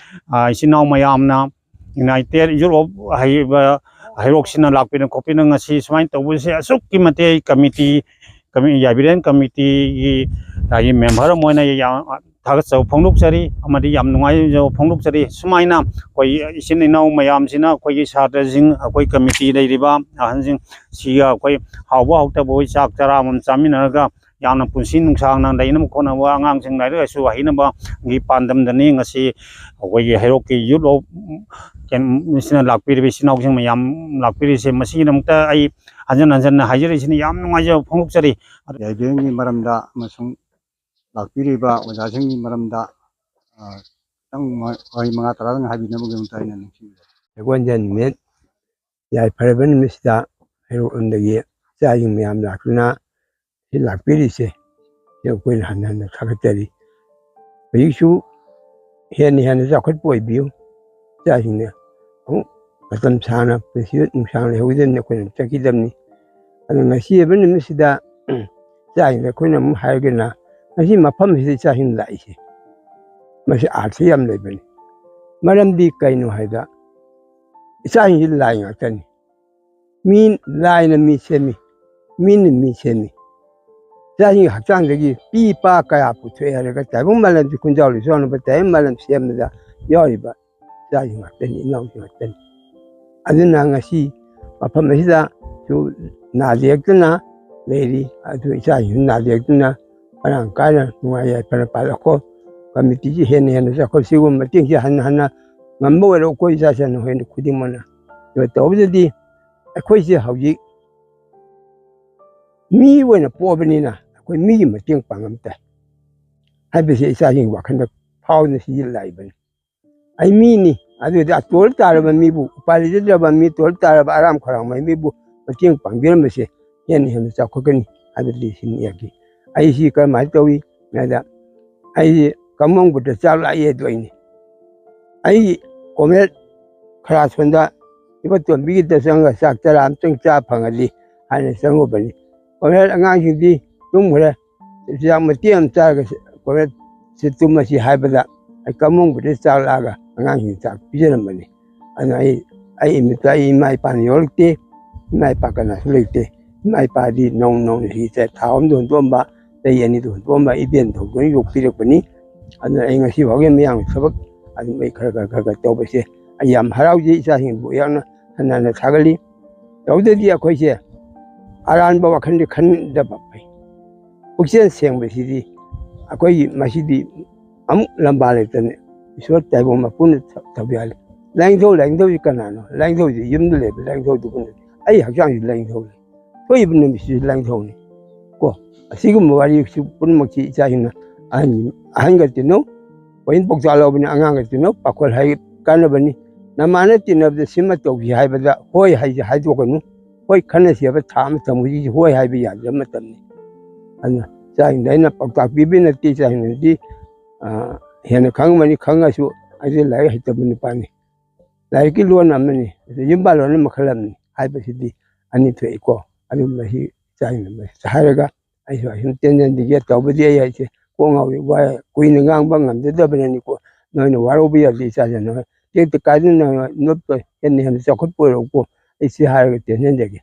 ꯑ, ꯏꯆꯤꯟ ꯏꯅꯥꯎ ꯃꯌꯥꯝꯅ United Youth of ꯍꯩꯕ ꯍꯩꯔꯣꯛꯁꯤꯅ ꯂꯥꯛꯄꯤꯗꯅ ꯈꯣꯠꯄꯤꯗꯅ ꯉꯁꯤ ꯁꯨꯃꯥꯏꯅ ꯇꯧꯕꯁꯦ ꯑꯁꯨꯛꯀꯤ ꯃꯇꯤꯛ ꯑꯩ ꯀꯃꯤꯇꯤ, ꯀꯃꯤ-, ꯌꯥꯏꯕꯤꯔꯦꯟ ꯀꯃꯤꯇꯤꯒꯤ ꯍꯥꯏꯗꯤ ꯃꯦꯝꯕꯔ ꯑꯃ ꯑꯣꯏꯅ ꯌꯥꯝ ꯊꯥꯒꯠꯆꯕ ꯐꯣꯡꯗꯣꯛꯆꯔꯤ ꯑꯃꯗꯤ ꯌꯥꯝ ꯅꯨꯡꯉꯥꯏꯖꯕ ꯐꯣꯡꯗꯣꯛꯆꯔꯤ꯫ ꯁꯨꯃꯥꯏꯅ ꯑꯩꯈꯣꯏ ꯏꯆꯤꯟ ꯏꯅꯥꯎ ꯃꯌꯥꯝꯁꯤꯅ ꯑꯩꯈꯣꯏꯒꯤ ꯁꯥꯇ꯭ꯔꯁꯤꯡ, ꯑꯩꯈꯣꯏ ꯀꯃꯤꯇꯤ ꯂꯩꯔꯤꯕ ꯑꯍꯟꯁꯤꯡ ꯁꯤꯒ ꯑꯩꯈꯣꯏ ꯍꯥꯎꯕ ꯍꯥꯎꯇꯕ ꯑꯩꯈꯣꯏ ꯆꯥꯛ ꯆꯔꯥ ꯑꯃꯃꯝ ꯆꯥꯃꯤꯟꯅꯔꯒ ꯌꯥꯝꯅ ꯄꯨꯟꯁꯤ ꯅꯨꯡꯁꯥꯡꯅ ꯂꯩꯅꯕ ꯈꯣꯠꯅꯕ, ꯑꯉꯥꯡꯁꯤꯡ ꯂꯥꯏꯔꯤꯛ ꯂꯥꯏꯁꯨ ꯍꯩꯅꯕꯒꯤ ꯄꯥꯟꯗꯝꯗꯅꯤ ꯉꯁꯤ ꯑꯩꯈꯣꯏꯒꯤ ꯍꯩꯔꯣꯛꯀꯤ Youth of ꯀꯩꯅꯣꯁꯤꯅ ꯂꯥꯛꯄꯤꯔꯤꯕ ꯏꯆꯤꯟ ꯏꯅꯥꯎꯁꯤꯡ ꯃꯌꯥꯝ ꯂꯥꯛꯄꯤꯔꯤꯁꯦ꯫ ꯃꯁꯤꯒꯤꯗꯃꯛꯇ ꯑꯩ ꯍꯟꯖꯟ ꯍꯟꯖꯟꯅ ꯍꯥꯏꯖꯔꯤꯁꯤꯅ ꯌꯥꯝ ꯅꯨꯡꯉꯥꯏꯖꯕ ꯐꯣꯡꯗꯣꯛꯆꯔꯤ꯫ ꯌꯥꯏꯕꯤꯔꯦꯟꯒꯤ ꯃꯔꯝꯗ ꯑꯃꯁꯨꯡ ꯂꯥꯛꯄꯤꯔꯤꯕ ꯑꯣꯖꯥꯁꯤꯡꯒꯤ ꯃꯔꯝꯗ, ꯑ, ꯈꯤꯇꯪ ꯃ-, ꯋꯥꯍꯩ ꯃꯉꯥ ꯇꯔꯥꯗꯪ ꯍꯥꯏꯕꯤꯅꯕꯒꯤꯗꯃꯛꯇ ꯑꯩꯅ ꯅꯤꯡꯁꯤꯡꯖꯔꯤ꯫ ꯁꯒꯣꯜꯁꯦꯟ ꯅꯨꯃꯤꯠ ꯌꯥꯏꯐꯔꯕ ꯅꯨꯃꯤꯠꯁꯤꯗ ꯍꯩꯔꯣꯛꯂꯣꯝꯗꯒꯤ ꯏꯆꯥꯁꯤꯡ ꯃꯌꯥꯝ ꯂꯥꯛꯇꯨꯅ ꯁꯤ ꯂꯥꯛꯄꯤꯔꯤꯁꯦ, ꯁꯤ ꯑꯩꯈꯣꯏꯅ ꯍꯟꯅ ꯍꯟꯅ ꯊꯥꯒꯠꯆꯔꯤ꯫ ꯍꯧꯖꯤꯛꯁꯨ ꯍꯦꯟꯅ ꯍꯦꯟꯅ ꯆꯥꯎꯈꯠꯄ ꯑꯣꯏꯕꯤꯌꯨ꯫ ꯏꯆꯥꯁꯤꯡꯅ ꯑꯃꯨꯛ ꯃꯇꯝ ꯁꯥꯡꯅ ꯄꯨꯟꯁꯤ ꯅꯨꯡꯁꯥꯡꯅ ꯂꯩꯍꯧꯒꯗꯕꯅꯤ, ꯑꯩꯈꯣꯏꯅ ꯆꯠꯈꯤꯗꯕꯅꯤ꯫ ꯑꯗꯨ ꯉꯁꯤ ꯑꯣꯏꯕ ꯅꯨꯃꯤꯠꯁꯤꯗ ꯏꯆꯥꯁꯤꯡꯗ ꯑꯩꯈꯣꯏꯅ ꯑꯃꯨꯛ ꯍꯥꯏꯔꯒꯅ, ꯉꯁꯤ ꯃꯐꯝꯁꯤꯗ ꯏꯆꯥꯁꯤꯡ ꯂꯥꯛꯏꯁꯦ, ꯃꯁꯤ ꯑꯥꯔꯊ ꯌꯥꯝ ꯂꯩꯕꯅꯤ꯫ ꯃꯔꯝꯗꯤ ꯀꯩꯅꯣ ꯍꯥꯏꯕꯗ, ꯏꯆꯥꯁꯤꯡꯁꯤ ꯂꯥꯏ ꯉꯥꯛꯇꯅꯤ꯫ ꯃꯤ, ꯂꯥꯏꯅ ꯃꯤ ꯁꯦꯝꯃꯤ꯫ ꯃꯤꯅ ꯃꯤ ꯁꯦꯝꯃꯤ꯫ ꯏꯆꯥꯁꯤꯡꯒꯤ ꯍꯛꯆꯥꯡꯗꯒꯤ ꯄꯤ ꯄꯥ ꯀꯌꯥ ꯄꯨꯊꯣꯛꯑꯦ ꯍꯥꯏꯔꯒ ꯇꯥꯏꯕꯪ ꯃꯥꯂꯦꯝꯁꯤ ꯈꯨꯟꯖꯥꯎ ꯂꯣꯏꯁꯥꯎꯅꯕ ꯇꯥꯏꯕꯪ ꯃꯥꯂꯦꯝ ꯁꯦꯝꯕꯗ ꯌꯥꯎꯔꯤꯕ ꯏꯆꯥꯁꯤꯡ ꯉꯥꯛꯇꯅꯤ, ꯏꯅꯥꯎꯁꯤꯡ ꯉꯥꯛꯇꯅꯤ꯫ ꯑꯗꯨꯅ ꯉꯁꯤ ꯃꯐꯝ ꯑꯁꯤꯗꯁꯨ ꯅꯥꯗ ꯌꯦꯛꯇꯅ ꯂꯩꯔꯤ꯫ ꯑꯗꯨ ꯏꯆꯥꯁꯤꯡꯁꯨ ꯅꯥꯗ ꯌꯦꯛꯇꯅ ꯃꯔꯥꯡ ꯀꯥꯏꯅ ꯅꯨꯡꯉꯥꯏ ꯌꯥꯏꯐꯅ ꯄꯥꯜꯂꯛꯈꯣ꯫ ꯀꯃꯤꯇꯤꯁꯤ ꯍꯦꯟꯅ ꯍꯦꯟꯅ ꯆꯥꯎꯈꯠ, ꯁꯤꯒꯨꯝꯕ ꯃꯇꯦꯡꯁꯤ ꯍꯟꯅ ꯍꯟꯅ ꯉꯝꯕ ꯑꯣꯏꯔꯣ ꯑꯩꯈꯣꯏ ꯏꯆꯥꯁꯤꯡ ꯅꯈꯣꯏꯅ ꯈꯨꯗꯤꯡꯃꯛꯅ꯫ ꯑꯗꯨ ꯇꯧꯕꯗꯗꯤ ꯑꯩꯈꯣꯏꯁꯦ ꯍꯧꯖꯤꯛ ꯃꯤ ꯑꯣꯏꯅ ꯄꯣꯛꯑꯕꯅꯤꯅ ꯑꯩꯈꯣꯏ ꯃꯤꯒꯤ ꯃꯇꯦꯡ ꯄꯥꯡꯉꯝ ꯇꯥꯏ ꯍꯥꯏꯕꯁꯦ ꯏꯆꯥꯁꯤꯡꯒꯤ ꯋꯥꯈꯜꯗ ꯐꯥꯎꯗꯨꯅ ꯁꯤꯖꯤꯜꯂꯛꯏꯕꯅꯤ꯫ ꯑꯩ ꯃꯤꯅꯤ, ꯑꯗꯨꯗꯤ ꯑꯇꯣꯜ ꯇꯥꯔꯕ ꯃꯤꯕꯨ, ꯎꯄꯥꯏ ꯂꯩꯖꯗ꯭ꯔꯕ ꯃꯤ, ꯇꯣꯜ ꯇꯥꯔꯕ ꯑꯔꯥꯝ ꯈꯧꯔꯥꯡꯕ ꯃꯤꯕꯨ ꯃꯇꯦꯡ ꯄꯥꯡꯕꯤꯔꯝꯕꯁꯦ ꯍꯦꯟꯅ ꯍꯦꯟꯅ ꯆꯥꯎꯈꯠꯀꯅꯤ ꯍꯥꯏꯕꯗꯤ ꯁꯤꯅꯤ ꯑꯩꯒꯤ꯫ ꯑꯩꯁꯤ ꯀꯔꯝꯍꯥꯏꯅ ꯇꯧꯏ ꯍꯥꯏꯗ, ꯑꯩꯁꯤ ꯀꯝꯃꯪꯕꯗ ꯆꯥꯛ ꯂꯥꯛꯏ ꯑꯗꯨ ꯑꯩꯅꯤ꯫ ꯑꯩ ꯀꯣꯃꯦꯠ ꯈꯔ ꯁꯣꯟꯗ ꯏꯕꯣꯇꯣꯝꯕꯤꯒꯤꯗ ꯆꯪꯉꯒ ꯆꯥꯛ ꯆꯔꯥ ꯑꯝꯇꯪ ꯆꯥ ꯐꯪꯉꯗꯤ ꯍꯥꯏꯅ ꯆꯪꯉꯨꯕꯅꯤ꯫ ꯀꯣꯃꯦꯠ ꯑꯉꯥꯡꯁꯤꯡꯗꯤ ꯇꯨꯝꯈ꯭ꯔꯦ꯫ ꯆꯤꯟꯖꯥꯛ ꯃꯇꯦꯛ ꯑꯃ ꯆꯥꯔꯒ ꯀꯣꯃꯦꯠꯁꯤ ꯇꯨꯝꯃꯁꯤ ꯍꯥꯏꯕꯗ ꯑꯩ ꯀꯝꯃꯪꯕꯗ ꯆꯥꯛ ꯂꯥꯛꯑꯒ ꯑꯉꯥꯡꯁꯤꯡ ꯆꯥꯛ ꯄꯤꯖꯔꯝꯕꯅꯤ꯫ ꯑꯗꯨꯅ ꯑꯩ, ꯑꯩ ꯏꯃꯤꯠꯇ ꯑꯩ ꯏꯃꯥ ꯏꯄꯥꯅ ꯌꯣꯛꯂꯛꯇꯦ꯫ ꯏꯃꯥ ꯏꯄꯥ ꯀꯅꯥꯁꯨ ꯂꯩꯇꯦ꯫ ꯏꯃꯥ ꯏꯄꯥꯗꯤ ꯅꯧꯅ ꯅꯧꯅ ꯁꯤꯗ ꯊꯥ ꯑꯍꯨꯝꯗ ꯍꯨꯟꯗꯣꯛꯑꯝꯕ, ꯆꯍꯤ ꯑꯅꯤꯗ ꯍꯨꯟꯗꯣꯛꯑꯝꯕ ꯏꯕꯦꯟ ꯊꯧꯗꯣꯛꯅ ꯌꯣꯛꯄꯤꯔꯛꯄꯅꯤ꯫ ꯑꯗꯨꯅ ꯑꯩ ꯉꯁꯤ ꯐꯥꯎꯒꯤ ꯃꯌꯥꯝꯒꯤ ꯊꯕꯛ ꯑꯗꯨꯝ ꯑꯩ ꯈꯔ ꯈꯔ ꯈꯔ ꯈꯔ ꯇꯧꯕꯁꯦ ꯑꯩ ꯌꯥꯝ ꯍꯔꯥꯎꯖꯩ꯫ ꯏꯆꯥꯁꯤꯡꯕꯨ ꯌꯥꯝꯅ ꯍꯟꯅ ꯍꯟꯅ ꯊꯥꯒꯠꯂꯤ꯫ ꯇꯧꯗ꯭ꯔꯗꯤ ꯑꯩꯈꯣꯏꯁꯦ ꯑꯔꯥꯟꯕ ꯋꯥꯈꯜꯗꯤ ꯈꯟꯗꯕ ꯐꯩ꯫ ꯄꯨꯛꯆꯦꯜ ꯁꯦꯡꯕꯁꯤꯗꯤ ꯑꯩꯈꯣꯏꯒꯤ ꯃꯁꯤꯗꯤ ꯑꯃꯨꯛ ꯂꯝꯕꯥ ꯂꯩꯇꯅ ꯏꯁꯣꯔ ꯇꯥꯏꯕꯪ ꯃꯄꯨꯅ ꯊ-, ꯊꯧꯕꯤꯍꯜꯂꯤ꯫ ꯂꯥꯏꯅꯤꯡꯊꯧ, ꯂꯥꯏꯅꯤꯡꯊꯧꯁꯤ ꯀꯅꯥꯅꯣ? ꯂꯥꯏꯅꯤꯡꯊꯧꯁꯤ ꯌꯨꯝꯗ ꯂꯩꯕ ꯂꯥꯏꯅꯤꯡꯊꯧꯗꯨꯕꯨ ꯅꯠꯇꯦ꯫ ꯑꯩ ꯍꯛꯆꯥꯡꯁꯤ ꯂꯥꯏꯅꯤꯡꯊꯧꯅꯤ꯫ ꯊꯣꯛꯏꯕ ꯅꯨꯃꯤꯠꯁꯤꯁꯨ ꯂꯥꯏꯅꯤꯡꯊꯧꯅꯤ꯫ ꯀꯣ, ꯑꯁꯤꯒꯨꯝꯕ ꯋꯥꯔꯤꯁꯨ ꯄꯨꯝꯅꯃꯛꯁꯤ ꯏꯆꯥꯁꯤꯡꯅ ꯑꯍꯟ, ꯑꯍꯟꯒ ꯇꯤꯟꯅꯧ, ꯍꯣꯔꯦꯟ ꯄꯥꯎꯇꯥꯛ ꯂꯧꯕꯅꯤ, ꯑꯉꯥꯡꯒ ꯇꯤꯟꯅꯧ, ꯄꯥꯈꯣꯜ ꯍꯥꯏ ꯀꯥꯟꯅꯕꯅꯤ꯫ ꯅꯃꯥꯟꯅ ꯇꯤꯟꯅꯕꯗ ꯁꯤꯃ ꯇꯧꯁꯤ ꯍꯥꯏꯕꯗ ꯍꯣꯏ ꯍꯥꯏꯁꯤ ꯍꯥꯏꯗꯣꯛꯀꯅꯨ꯫ ꯍꯣꯏ, ꯈꯟꯅꯁꯤ ꯍꯥꯏꯕ ꯊꯥ ꯑꯃ ꯊꯝꯕꯁꯤ ꯍꯣꯏ ꯍꯥꯏꯕ ꯌꯥꯗ꯭ꯔꯕ ꯃꯇꯝꯅꯤ꯫ ꯑꯗꯨꯅ ꯏꯆꯥꯁꯤꯡꯗ ꯑꯩꯅ ꯄꯥꯎꯇꯥꯛ ꯄꯤꯕ ꯅꯠꯇꯦ, ꯏꯆꯥꯁꯤꯡꯅꯗꯤ, ꯑ, ꯍꯦꯟꯅ ꯈꯪꯉꯝꯃꯅꯤ, ꯈꯪꯉꯁꯨ ꯑꯩꯁꯦ ꯂꯥꯏꯔꯤꯛ ꯍꯩꯇꯕ ꯅꯨꯄꯥꯅꯤ꯫ ꯂꯥꯏꯔꯤꯛꯀꯤ ꯂꯣꯟ ꯑꯃꯅꯤ, ꯑꯗꯨ ꯌꯨꯝꯕꯥꯜ ꯂꯣꯟꯅ ꯃꯈꯜ ꯑꯃꯅꯤ ꯍꯥꯏꯕꯁꯤꯗꯤ ꯑꯅꯤ ꯊꯣꯛꯏꯀꯣ꯫ ꯑꯗꯨ ꯃꯁꯤ ꯏꯆꯥꯁꯤꯡꯅ ꯃꯁꯤ ꯍꯥꯏꯔꯒ ꯑꯩꯁꯨ ꯑꯁꯨꯝ ꯇꯦꯟꯖꯟꯕꯤꯒꯦ ꯇꯧꯕꯗꯤ ꯑꯩ ꯍꯥꯏꯁꯦ ꯀꯣꯛ ꯉꯥꯎꯏ, ꯋꯥ ꯀꯨꯏꯅ ꯉꯥꯡꯕ ꯉꯝꯖꯗꯕꯅꯅꯤꯀꯣ꯫ ꯅꯣꯏꯅ ꯋꯥꯔꯧꯕ ꯌꯥꯗꯦ ꯏꯆꯥꯁꯤꯡꯅ꯫ ꯇꯦꯛꯇ ꯀꯥꯏꯗꯅ ꯅꯣꯞꯄ ꯍꯦꯟꯅ ꯍꯦꯟꯅ ꯆꯥꯎꯈꯠꯄ ꯑꯣꯏꯔꯛꯎꯀꯣ꯫ ꯑꯩ ꯁꯤ ꯍꯥꯏꯔꯒ ꯇꯦꯟꯖꯟꯖꯒꯦ꯫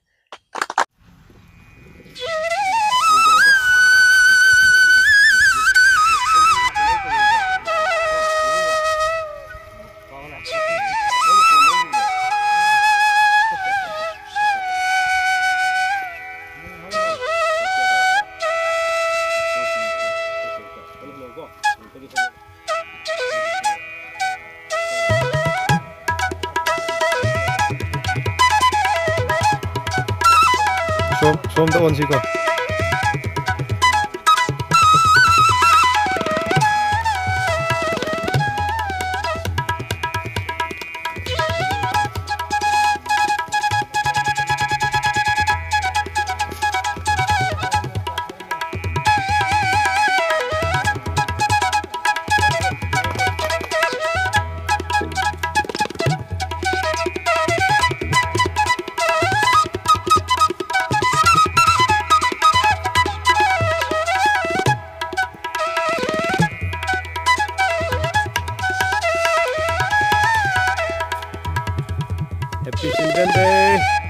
ꯁꯣꯝ- ꯁꯣꯝꯗ ꯑꯣꯟꯁꯤꯀꯣ꯫ Happy Children Day.